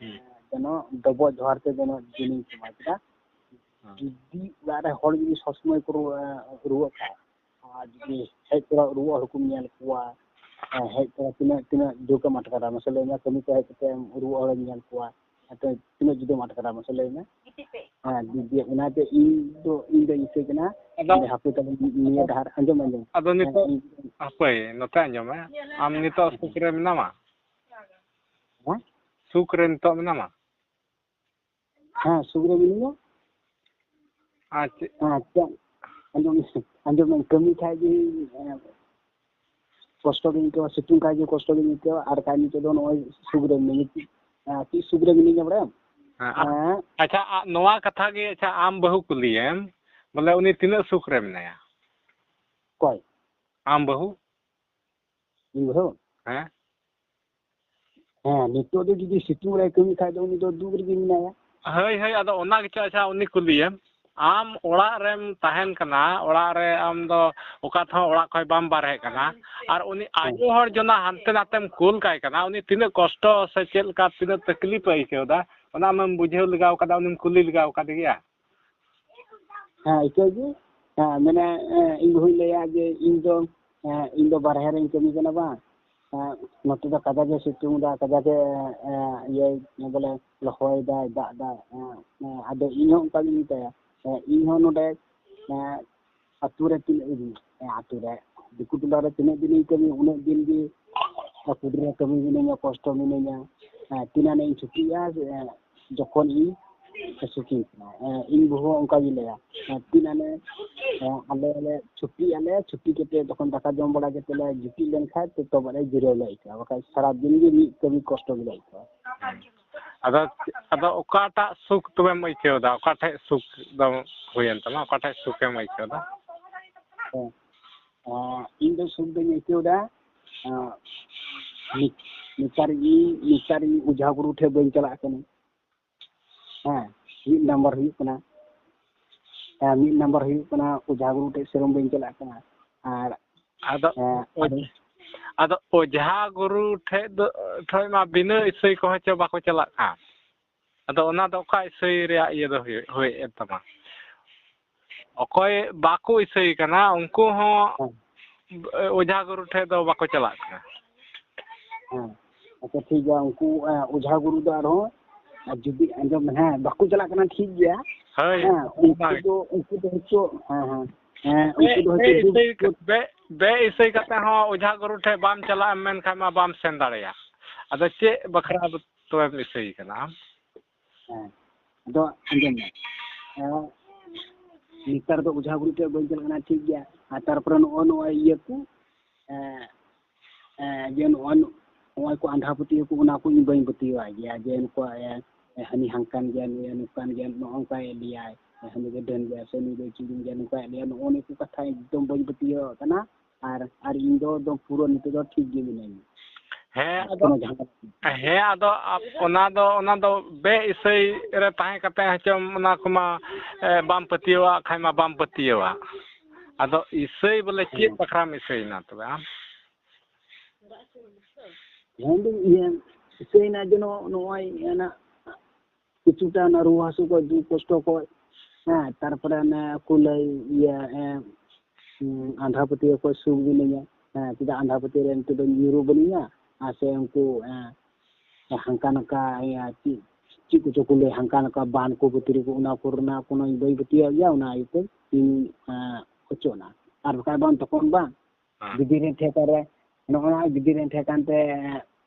ᱦᱩᱸ᱾ ᱡᱮᱱᱚ ᱰᱚᱵᱚᱜ ᱡᱚᱦᱟᱨ ᱛᱮ ᱡᱮᱱᱚ ᱡᱤᱱᱤᱧ ᱥᱮᱢᱟ ᱠᱮᱫᱟ᱾ ᱦᱮᱸ᱾ ᱡᱩᱫᱤ ᱚᱲᱟᱜ ᱨᱮ ᱦᱚᱲ ᱡᱩᱫᱤ ᱥᱚᱵ ᱥᱚᱢᱚᱭ ᱠᱚ ᱨᱩᱣᱟᱹ, ᱨᱩᱣᱟᱹᱜ ᱠᱷᱟᱡ, ᱟᱨ ᱡᱩᱫᱤ ᱦᱮᱡ ᱛᱚᱨᱟ ᱨᱩᱣᱟᱹᱜ ᱦᱚᱲ ᱠᱚᱢ ᱧᱮᱞ ᱠᱚᱣᱟ, ᱦᱮᱸ, ᱦᱮᱡ ᱛᱚᱨᱟ ᱛᱤᱱᱟᱹᱜ, ᱛᱤᱱᱟᱹᱜ ᱫᱩᱠᱮᱢ ᱟᱴᱠᱟᱨᱟ, ᱢᱟᱥᱮ ᱞᱟᱹᱭ ᱢᱮ, ᱠᱟᱹᱢᱤ ᱠᱚ ᱦᱮᱡ ᱠᱟᱛᱮ ᱨᱩᱣᱟᱹᱜ ᱦᱚᱲᱮᱢ ᱧᱮᱞ ᱠᱚᱣᱟ, ᱟᱫᱚ ᱛᱤᱱᱟᱹᱜ ᱡᱩᱫᱟᱹᱢ ᱟᱴᱠᱟᱨᱟ, ᱢᱟᱥᱮ ᱞᱟᱹᱭ ᱢᱮ? ᱦᱮᱸ, ᱫᱤᱫᱤ, ᱚᱱᱟᱛᱮ ᱤᱧ ᱫᱚ, ᱤᱧ ᱫᱚ ᱤᱠᱟᱹ ᱠᱟᱱᱟ, ᱟᱫᱚ ᱡᱮ ᱦᱟᱯᱮ ᱛᱟᱦᱞᱮ ᱱᱤᱭᱟᱹ ᱰᱟᱦᱟᱨ, ᱟᱸᱡᱚᱢ, ᱟᱸᱡᱚᱢ᱾ ᱟᱫᱚ ᱦᱮᱸ, ᱱᱤᱛᱚᱜ ᱤᱧ ᱦᱟᱯᱳᱭ, ᱱᱚᱛᱮ ᱟᱸᱡᱚᱢ ᱢᱮ᱾ ᱟᱢ ᱱᱤᱛᱚᱜ ᱦᱮᱸ, ᱥᱩᱠ ᱦᱮᱸ᱾ ᱨᱮ ᱢᱮᱱᱟᱢᱟ? ᱦᱮᱸ? ᱥᱩᱠ ᱨᱮ ᱱᱤᱛᱚᱜ ᱢᱮᱱᱟᱢᱟ? ᱦᱮᱸ, ᱥᱩᱠ ᱨᱮ ᱢᱤᱱᱟᱹᱧᱟ᱾ ᱟᱨ ᱪᱮᱫ? ᱦᱮᱸ, ᱪᱮᱫ? ᱟᱸᱡᱚᱢ, ᱟᱸᱡᱚᱢ ᱢᱮ, ᱠᱟᱹᱢᱤ ᱠᱷᱟᱡ ᱜᱮ, ᱦᱮᱸ, ᱠᱚᱥᱴᱚ ᱜᱤᱧ ᱟᱹᱭᱠᱟᱹᱣᱟ, ᱥᱤᱛᱩᱝ ᱠᱷᱟᱡ ᱜᱮ ᱠᱚᱥᱴᱚ ᱜᱤᱧ ᱟᱹᱭᱠᱟᱹᱣᱟ, ᱟᱨ ᱠᱷᱟᱡ ᱱᱤᱛᱚᱜ ᱫᱚ ᱱᱚᱜᱼᱚᱭ ᱥᱩᱠ ᱨᱮ ᱢᱤᱱᱟᱹᱧᱟ᱾ ᱪᱮᱫ, ᱦᱮᱸ, ᱪᱮᱫ ᱥᱩᱠ ᱨᱮ ᱢᱤᱱᱟᱹᱧᱟ ᱵᱟᱲᱟᱭᱟᱢ? ᱦᱮᱸ, ᱟᱢ, ᱦᱮᱸ᱾ ᱟᱪᱪᱷᱟ, ᱟ-, ᱱᱚᱣᱟ ᱠᱟᱛᱷᱟ ᱜᱮ, ᱟᱪᱪᱷᱟ, ᱟᱢ ᱵᱟᱹᱦᱩ ᱠᱩᱞᱤᱭᱮᱢ, ᱵᱚᱞᱮ ᱩᱱᱤ ᱛᱤᱱᱟᱹᱜ ᱥᱩᱠ ᱨᱮ ᱢᱮᱱᱟᱭᱟ? ᱚᱠᱚᱭ? ᱟᱢ ᱵᱟᱹᱦᱩ᱾ ᱤᱧ ᱵᱟᱹᱦᱩ? ᱦᱮᱸ᱾ ᱦᱮᱸ, ᱱᱤᱛᱚᱜ ᱫᱚ ᱡᱩᱫᱤ ᱥᱤᱛᱩᱝ ᱨᱮ ᱠᱟᱹᱢᱤ ᱠᱷᱟᱡ ᱫᱚ ᱩᱱᱤ ᱫᱚ ᱫᱩᱠ ᱨᱮᱜᱮ ᱢᱮᱱᱟᱭᱟ᱾ ᱦᱳᱭ, ᱦᱳᱭ, ᱟᱫᱚ ᱚᱱᱟ ᱜᱮᱪᱚ, ᱟᱪᱪᱷᱟ, ᱩᱱᱤ ᱠᱩᱞᱤᱭᱮᱢ, ᱟᱢ ᱚᱲᱟᱜ ᱨᱮᱢ ᱛᱟᱦᱮᱱ ᱠᱟᱱᱟ, ᱚᱲᱟᱜ ᱨᱮ ᱟᱢ ᱫᱚ ᱚᱠᱟ ᱛᱮᱦᱚᱸ ᱚᱲᱟᱜ ᱠᱷᱚᱡ ᱵᱟᱢ ᱵᱟᱨᱦᱮᱜ ᱠᱟᱱᱟ, ᱟᱨ ᱩᱱᱤ ᱦᱮᱸ᱾ ᱟᱭᱳ ᱦᱚᱲ ᱡᱚᱱᱟ ᱦᱟᱱᱛᱮ ᱱᱟᱛᱮᱢ ᱠᱩᱞ ᱠᱟᱭ ᱠᱟᱱᱟ, ᱩᱱᱤ ᱛᱤᱱᱟᱹᱜ ᱠᱚᱥᱴᱚ ᱥᱮ ᱪᱮᱫ ᱞᱮᱠᱟ, ᱛᱤᱱᱟᱹᱜ ᱛᱟᱠᱞᱤᱯ ᱮ ᱟᱹᱭᱠᱟᱹᱣ ᱮᱫᱟ, ᱚᱱᱟ ᱟᱢᱮᱢ ᱵᱩᱡᱷᱟᱹᱣ ᱞᱮᱜᱟᱣ ᱠᱟᱫᱟ, ᱩᱱᱤᱢ ᱠᱩᱞᱤ ᱞᱮᱜᱟᱣ ᱠᱟᱫᱮ ᱜᱮᱭᱟ? ᱦᱮᱸ, ᱤᱠᱟᱹ ᱜᱮ᱾ ᱦᱮᱸ, ᱢᱟᱱᱮ, ᱮᱸ, ᱤᱧ ᱵᱟᱹᱦᱩᱧ ᱞᱟᱹᱭᱟ ᱡᱮ ᱤᱧ ᱫᱚ, ᱮᱸ, ᱤᱧ ᱫᱚ ᱵᱟᱨᱦᱮ ᱨᱮᱧ ᱠᱟᱹᱢᱤ ᱠᱟᱱᱟ ᱵᱟᱝ, ᱮᱸ, ᱱᱚᱛᱮ ᱫᱚ ᱠᱟᱡᱟᱠ ᱮ ᱥᱤᱛᱩᱝ ᱮᱫᱟ, ᱠᱟᱡᱟᱠ ᱮ, ᱮᱸ, ᱤᱭᱟᱹ, ᱵᱚᱞᱮ ᱞᱚᱦᱚᱭ ᱫᱟᱭ, ᱫᱟᱜ ᱫᱟᱭ, ᱮᱸ, ᱮᱸ, ᱟᱫᱚ ᱤᱧ ᱦᱚᱸ ᱚᱱᱠᱟ ᱜᱤᱧ ᱢᱮᱛᱟᱭᱟ, ᱮᱸ, ᱤᱧ ᱦᱚᱸ ᱱᱚᱰᱮ, ᱮᱸ, ᱟᱹᱛᱩ ᱨᱮ ᱛᱤᱱᱟᱹᱜ ᱫᱤᱱ, ᱮᱸ, ᱟᱹᱛᱩ ᱨᱮ, ᱫᱤᱠᱩ ᱴᱚᱞᱟ ᱨᱮ ᱛᱤᱱᱟᱹᱜ ᱫᱤᱱᱤᱧ ᱠᱟᱹᱢᱤᱭᱟ, ᱩᱱᱟᱹᱜ ᱫᱤᱱ ᱜᱮ ᱠᱩᱰᱤ ᱨᱮ ᱠᱟᱹᱢᱤ ᱢᱤᱱᱟᱹᱧᱟ, ᱠᱚᱥᱴᱚ ᱢᱤᱱᱟᱹᱧᱟ, ᱦᱮᱸ, ᱛᱤᱱᱟᱹᱜ ᱤᱧ ᱪᱷᱩᱴᱤᱜᱼᱟ, ᱦᱮᱸ, ᱡᱚᱠᱷᱚᱱ ᱤᱧ ᱥᱩᱠᱤᱧ ᱠᱟᱱᱟ᱾ ᱦᱮᱸ, ᱤᱧ ᱵᱟᱹᱦᱩ ᱦᱚᱸ ᱚᱱᱠᱟ ᱜᱮ ᱞᱟᱹᱭᱟ, ᱦᱮᱸ, ᱛᱤᱱᱟᱹᱜ ᱮ, ᱦᱮᱸ, ᱟᱞᱮ ᱞᱮ ᱪᱷᱩᱴᱤᱜ ᱟᱞᱮ, ᱪᱷᱩᱴᱤ ᱠᱟᱛᱮ ᱛᱚᱠᱷᱚᱱ ᱫᱟᱠᱟ ᱡᱚᱢ ᱵᱟᱲᱟ ᱠᱟᱛᱮ ᱞᱮ ᱜᱤᱛᱤᱡ ᱞᱮᱱᱠᱷᱟᱱ ᱛᱚ ᱛᱚᱵᱮ ᱞᱮ ᱡᱤᱨᱟᱹᱣ ᱞᱮ ᱟᱹᱭᱠᱟᱹᱣᱟ, ᱵᱟᱠᱷᱟᱡ ᱥᱟᱨᱟ ᱫᱤᱱ ᱜᱮ ᱢᱤᱫ ᱠᱟᱹᱢᱤ ᱠᱚᱥᱴᱚ ᱜᱮᱞᱮ ᱟᱹᱭᱠᱟᱹᱣᱟ᱾ ᱟᱫᱚ, ᱟᱫᱚ ᱚᱠᱟᱴᱟᱜ ᱥᱩᱠ ᱛᱚᱵᱮᱢ ᱟᱹᱭᱠᱟᱹᱣ ᱮᱫᱟ? ᱚᱠᱟᱴᱷᱮᱡ ᱥᱩᱠ ᱫᱚ ᱦᱩᱭᱮᱱ ᱛᱟᱢᱟ? ᱚᱠᱟᱴᱷᱮᱡ ᱥᱩᱠᱮᱢ ᱟᱹᱭᱠᱟᱹᱣ ᱮᱫᱟ? ᱦᱮᱸ᱾ ᱟᱸ, ᱤᱧ ᱫᱚ ᱥᱩᱠ ᱫᱚᱧ ᱟᱹᱭᱠᱟᱹᱣ ᱮᱫᱟ, ᱟᱸ, ᱱᱤ-, ᱱᱮᱛᱟᱨ ᱤᱧ, ᱱᱮᱛᱟᱨ ᱤᱧ ᱚᱡᱷᱟ ᱜᱩᱨᱩ ᱴᱷᱮᱱ ᱵᱟᱹᱧ ᱪᱟᱞᱟᱜ ᱠᱟᱱᱟ᱾ ᱦᱮᱸ, ᱢᱤᱫ ᱱᱟᱢᱵᱟᱨ ᱦᱩᱭᱩᱜ ᱠᱟᱱᱟ, ᱦᱮᱸ, ᱢᱤᱫ ᱱᱟᱢᱵᱟᱨ ᱦᱩᱭᱩᱜ ᱠᱟᱱᱟ ᱚᱡᱷᱟ ᱜᱩᱨᱩ ᱴᱷᱮᱱ ᱥᱮᱨᱚᱢ ᱵᱟᱹᱧ ᱪᱟᱞᱟᱜ ᱠᱟᱱᱟ᱾ ᱟᱨ, ᱟᱫᱚ ᱦᱮᱸ, ᱚᱡ-, ᱟᱫᱚ ᱚᱡᱷᱟ ᱜᱩᱨᱩ ᱴᱷᱮᱡ ᱫᱚ, ᱴᱷᱮᱡ ᱢᱟ ᱵᱤᱱᱟᱹ ᱤᱥᱟᱹᱭ ᱠᱚᱦᱚᱸ ᱪᱚ ᱵᱟᱠᱚ ᱪᱟᱞᱟᱜ ᱠᱟᱱ᱾ ᱟᱫᱚ ᱚᱱᱟ ᱫᱚ ᱚᱠᱟ ᱤᱥᱟᱹᱭ ᱨᱮᱭᱟᱜ ᱤᱭᱟᱹ ᱫᱚ ᱦᱩᱭᱩᱜ, ᱦᱩᱭ ᱮᱱ ᱛᱟᱢᱟ? ᱚᱠᱚᱭ ᱵᱟᱠᱚ ᱤᱥᱟᱹᱭ ᱠᱟᱱᱟ, ᱩᱱᱠᱩ ᱦᱚᱸ ᱦᱮᱸ᱾ ᱚᱡᱷᱟ ᱜᱩᱨᱩ ᱴᱷᱮᱡ ᱫᱚ ᱵᱟᱠᱚ ᱪᱟᱞᱟᱜ ᱠᱟᱱᱟ᱾ ᱦᱮᱸ᱾ ᱟᱪᱪᱷᱟ, ᱴᱷᱤᱠ ᱜᱮᱭᱟ᱾ ᱩᱱᱠᱩ, ᱮᱸ, ᱚᱡᱷᱟ ᱜᱩᱨᱩ ᱫᱚ ᱟᱨᱦᱚᱸ, ᱟᱨ ᱡᱩᱫᱤ ᱟᱸᱡᱚᱢ ᱢᱮ, ᱦᱮᱸ, ᱵᱟᱠᱚ ᱪᱟᱞᱟᱜ ᱠᱟᱱᱟ, ᱴᱷᱤᱠ ᱜᱮᱭᱟ᱾ ᱦᱳᱭ, ᱦᱮᱸ, ᱩᱱᱠᱩ ᱚᱱᱟᱜᱮ᱾ ᱫᱚ, ᱩᱱᱠᱩ ᱫᱚ ᱦᱚᱪᱚ, ᱦᱮᱸ, ᱦᱮᱸ᱾ ᱦᱮᱸ, ᱵᱮ-, ᱩᱱᱠᱩ ᱫᱚ ᱦᱚᱪᱚ ᱵᱮ-, ᱤᱥᱟᱹᱭ ᱠᱟ-, ᱵᱮ-, ᱵᱮ-ᱤᱥᱟᱹᱭ ᱠᱟᱛᱮ ᱦᱚᱸ ᱚᱡᱷᱟ ᱜᱩᱨᱩ ᱴᱷᱮᱡ ᱵᱟᱢ ᱪᱟᱞᱟᱜᱼᱟ ᱢᱮᱱᱠᱷᱟᱱ ᱢᱟ ᱵᱟᱢ ᱥᱮᱱ ᱫᱟᱲᱮᱭᱟᱜ᱾ ᱟᱫᱚ ᱪᱮᱫ ᱵᱟᱠᱷᱨᱟ ᱫᱚ ᱛᱚᱵᱮᱢ ᱤᱥᱟᱹᱭ ᱠᱟᱱᱟ ᱟᱢ? ᱦᱮᱸ᱾ ᱟᱫᱚ ᱟᱸᱡᱚᱢ ᱢᱮ᱾ ᱦᱮᱸ᱾ ᱱᱮᱛᱟᱨ ᱫᱚ ᱚᱡᱷᱟ ᱜᱩᱨᱩ ᱴᱷᱮᱡ ᱵᱟᱹᱧ ᱪᱟᱞᱟᱜ ᱠᱟᱱᱟ, ᱴᱷᱤᱠ ᱜᱮᱭᱟ᱾ ᱟᱨ ᱛᱟᱨᱯᱚᱨᱮ ᱱᱚᱜᱼᱚ ᱱᱚᱣᱟ ᱤᱭᱟᱹ ᱠᱚ, ᱮᱸ, ᱮᱸ, ᱡᱮ ᱱᱚᱜᱼᱚᱭ, ᱱᱚᱜᱼᱚᱭ ᱠᱚ ᱟᱸᱫᱷᱟ ᱯᱟᱹᱛᱭᱟᱹᱣ ᱠᱚ, ᱚᱱᱟ ᱠᱚ ᱤᱧ ᱵᱟᱹᱧ ᱯᱟᱹᱛᱭᱟᱹᱣᱟᱜ ᱜᱮᱭᱟ᱾ ᱡᱮ ᱱᱩᱠᱩᱣᱟᱜ, ᱮᱸ, ᱦᱟᱹᱱᱤ ᱦᱟᱝᱠᱟᱱ ᱜᱮᱭᱟ, ᱱᱩᱭ ᱱᱚᱝᱠᱟᱱ ᱜᱮᱭᱟ, ᱱᱚᱜᱼᱚ ᱱᱚᱝᱠᱟᱭ ᱞᱟᱹᱭᱟᱭ, ᱦᱟᱹᱱᱤ ᱫᱚ ᱰᱟᱹᱱ ᱜᱮᱭᱟ ᱥᱮ ᱱᱩᱭ ᱫᱚ ᱪᱩᱲᱤᱱ ᱜᱮᱭᱟ, ᱱᱚᱝᱠᱟᱭ ᱞᱟᱹᱭᱟ, ᱱᱚᱜᱼᱚ ᱱᱤᱭᱟᱹ ᱠᱚ ᱠᱟᱛᱷᱟ ᱮᱠᱫᱚᱢ ᱵᱟᱹᱧ ᱯᱟᱹᱛᱭᱟᱹᱣᱟᱜ ᱠᱟᱱᱟ᱾ ᱟᱨ, ᱟᱨ ᱤᱧ ᱫᱚ ᱮᱠᱫᱚᱢ ᱯᱩᱨᱟᱹ ᱱᱤᱛᱚᱜ ᱫᱚ ᱴᱷᱤᱠ ᱜᱮ ᱢᱤᱱᱟᱹᱧᱟ᱾ ᱦᱮᱸ, ᱟᱨ ᱟᱫᱚ, ᱠᱳᱱᱳ ᱡᱷᱟᱢᱮᱞᱟ ᱵᱟᱹᱱᱩᱜᱼᱟ᱾ ᱦᱮᱸ, ᱟᱫᱚ ᱟᱯ-, ᱚᱱᱟ ᱫᱚ, ᱚᱱᱟ ᱫᱚ ᱵᱮᱼᱤᱥᱟᱹᱭ ᱨᱮ ᱛᱟᱦᱮᱸ ᱠᱟᱛᱮ ᱦᱚᱪᱚᱢ ᱚᱱᱟ ᱠᱚᱢᱟ, ᱮ, ᱵᱟᱢ ᱯᱟᱹᱛᱭᱟᱹᱣᱟᱜ ᱠᱷᱟᱡ ᱢᱟ ᱵᱟᱢ ᱯᱟᱹᱛᱭᱟᱹᱣᱟᱜ᱾ ᱟᱫᱚ ᱤᱥᱟᱹᱭ ᱵᱚᱞᱮ ᱪᱮᱫ ᱦᱮᱸ᱾ ᱵᱟᱠᱷᱨᱟᱢ ᱤᱥᱟᱹᱭᱮᱱᱟ ᱛᱚᱵᱮ ᱟᱢ? ᱦᱮᱸ, ᱤᱧ ᱤᱭᱟᱹ ᱤᱥᱟᱹᱭᱮᱱᱟ ᱡᱮ ᱱᱚᱜ-, ᱱᱚᱜᱼᱚᱭ ᱚᱱᱟ ᱠᱤᱪᱷᱩᱴᱟ ᱚᱱᱟ ᱨᱩᱣᱟᱹ ᱦᱟᱹᱥᱩ ᱠᱚ, ᱫᱩᱠ ᱠᱚᱥᱴᱚ ᱠᱚ, ᱦᱮᱸ, ᱛᱟᱨᱯᱚᱨᱮ ᱚᱱᱮ ᱠᱩᱞᱟᱹᱭ, ᱤᱭᱟᱹ, ᱮᱸ, ᱩᱸ, ᱟᱸᱫᱷᱟ ᱯᱟᱹᱛᱭᱟᱹᱣ ᱠᱷᱚᱡ ᱥᱩᱠ ᱢᱤᱱᱟᱹᱧᱟ᱾ ᱦᱮᱸ, ᱪᱮᱫᱟᱜ ᱟᱸᱫᱷᱟ ᱯᱟᱹᱛᱭᱟᱹᱣ ᱨᱮ ᱱᱤᱛᱚᱜ ᱫᱚᱧ ᱧᱩᱨᱩ ᱵᱟᱹᱱᱩᱧᱟ? ᱟᱨ ᱥᱮ ᱩᱱᱠᱩ, ᱮᱸ, ᱦᱟᱱᱠᱟ ᱱᱟᱝᱠᱟ, ᱤᱭᱟᱹ, ᱪᱮᱫ, ᱪᱮᱫ ᱠᱚᱪᱚ ᱠᱚ ᱞᱟᱹᱭ, ᱦᱟᱱᱠᱟ ᱱᱟᱝᱠᱟ ᱵᱟᱱ ᱠᱚ ᱵᱷᱤᱛᱨᱤ ᱠᱚ, ᱚᱱᱟ ᱠᱚᱨᱮᱱᱟᱜ ᱠᱳᱱᱳ ᱵᱟᱹᱧ ᱯᱟᱹᱛᱭᱟᱹᱣᱟᱜ ᱜᱮᱭᱟ, ᱚᱱᱟ ᱤᱭᱟᱹᱛᱮ ᱤᱧ, ᱮᱸ, ᱚᱪᱚᱜ ᱮᱱᱟ᱾ ᱟᱨ ᱵᱟᱠᱷᱟᱡ ᱵᱟᱝ ᱛᱚᱠᱷᱚᱱ ᱵᱟᱝ, ᱦᱮᱸ᱾ ᱡᱩᱫᱤ ᱨᱮ ᱴᱷᱮᱠᱟ ᱨᱮ ᱱᱚᱜᱼᱚ ᱱᱚᱣᱟ ᱜᱤᱫᱽᱨᱟᱹ ᱴᱷᱮᱱ ᱠᱟᱱᱛᱮ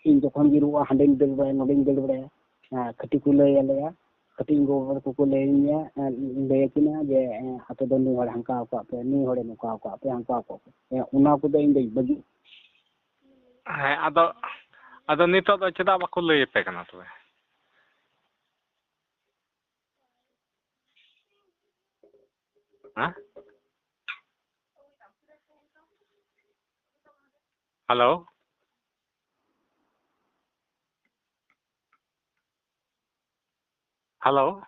ᱤᱧ ᱡᱚᱠᱷᱚᱱ ᱜᱮ ᱨᱩᱣᱟᱹᱜᱼᱟ, ᱦᱟᱸᱰᱮᱧ ᱫᱟᱹᱲ ᱵᱟᱲᱟᱭᱟ, ᱱᱚᱰᱮᱧ ᱫᱟᱹᱲ ᱵᱟᱲᱟᱭᱟ᱾ ᱦᱮᱸ, ᱠᱟᱹᱴᱤᱡ ᱠᱚ ᱞᱟᱹᱭ ᱟᱞᱮᱭᱟ, ᱠᱟᱹᱴᱤᱡ ᱜᱚ ᱵᱟᱵᱟ ᱛᱟᱠᱚ ᱠᱚ ᱞᱟᱹᱭ ᱟᱹᱧᱟ, ᱞᱟᱹᱭ ᱟᱹᱠᱤᱱᱟ ᱡᱮ, "ᱟᱯᱮ ᱫᱚ ᱱᱩᱭ ᱦᱚᱲᱮ ᱦᱟᱱᱠᱟ ᱟᱠᱟᱫ ᱯᱮ, ᱱᱩᱭ ᱦᱚᱲᱮ ᱱᱚᱝᱠᱟ ᱟᱠᱟᱫ ᱯᱮ, ᱦᱟᱱᱠᱟ ᱟᱠᱟᱫ ᱯᱮ᱾" ᱦᱮᱸ, ᱚᱱᱟ ᱠᱚᱫᱚ ᱤᱧ ᱫᱚᱧ ᱵᱟᱹᱜᱤ᱾ ᱦᱮᱸ, ᱟᱫᱚ, ᱟᱫᱚ ᱱᱤᱛᱚᱜ ᱫᱚ ᱪᱮᱫᱟᱜ ᱵᱟᱠᱚ ᱞᱟᱹᱭ ᱟᱯᱮ ᱠᱟᱱᱟ ᱛᱚᱵᱮ? ᱦᱮᱸ? ᱦᱮᱞᱳ? ᱦᱮᱞᱳ?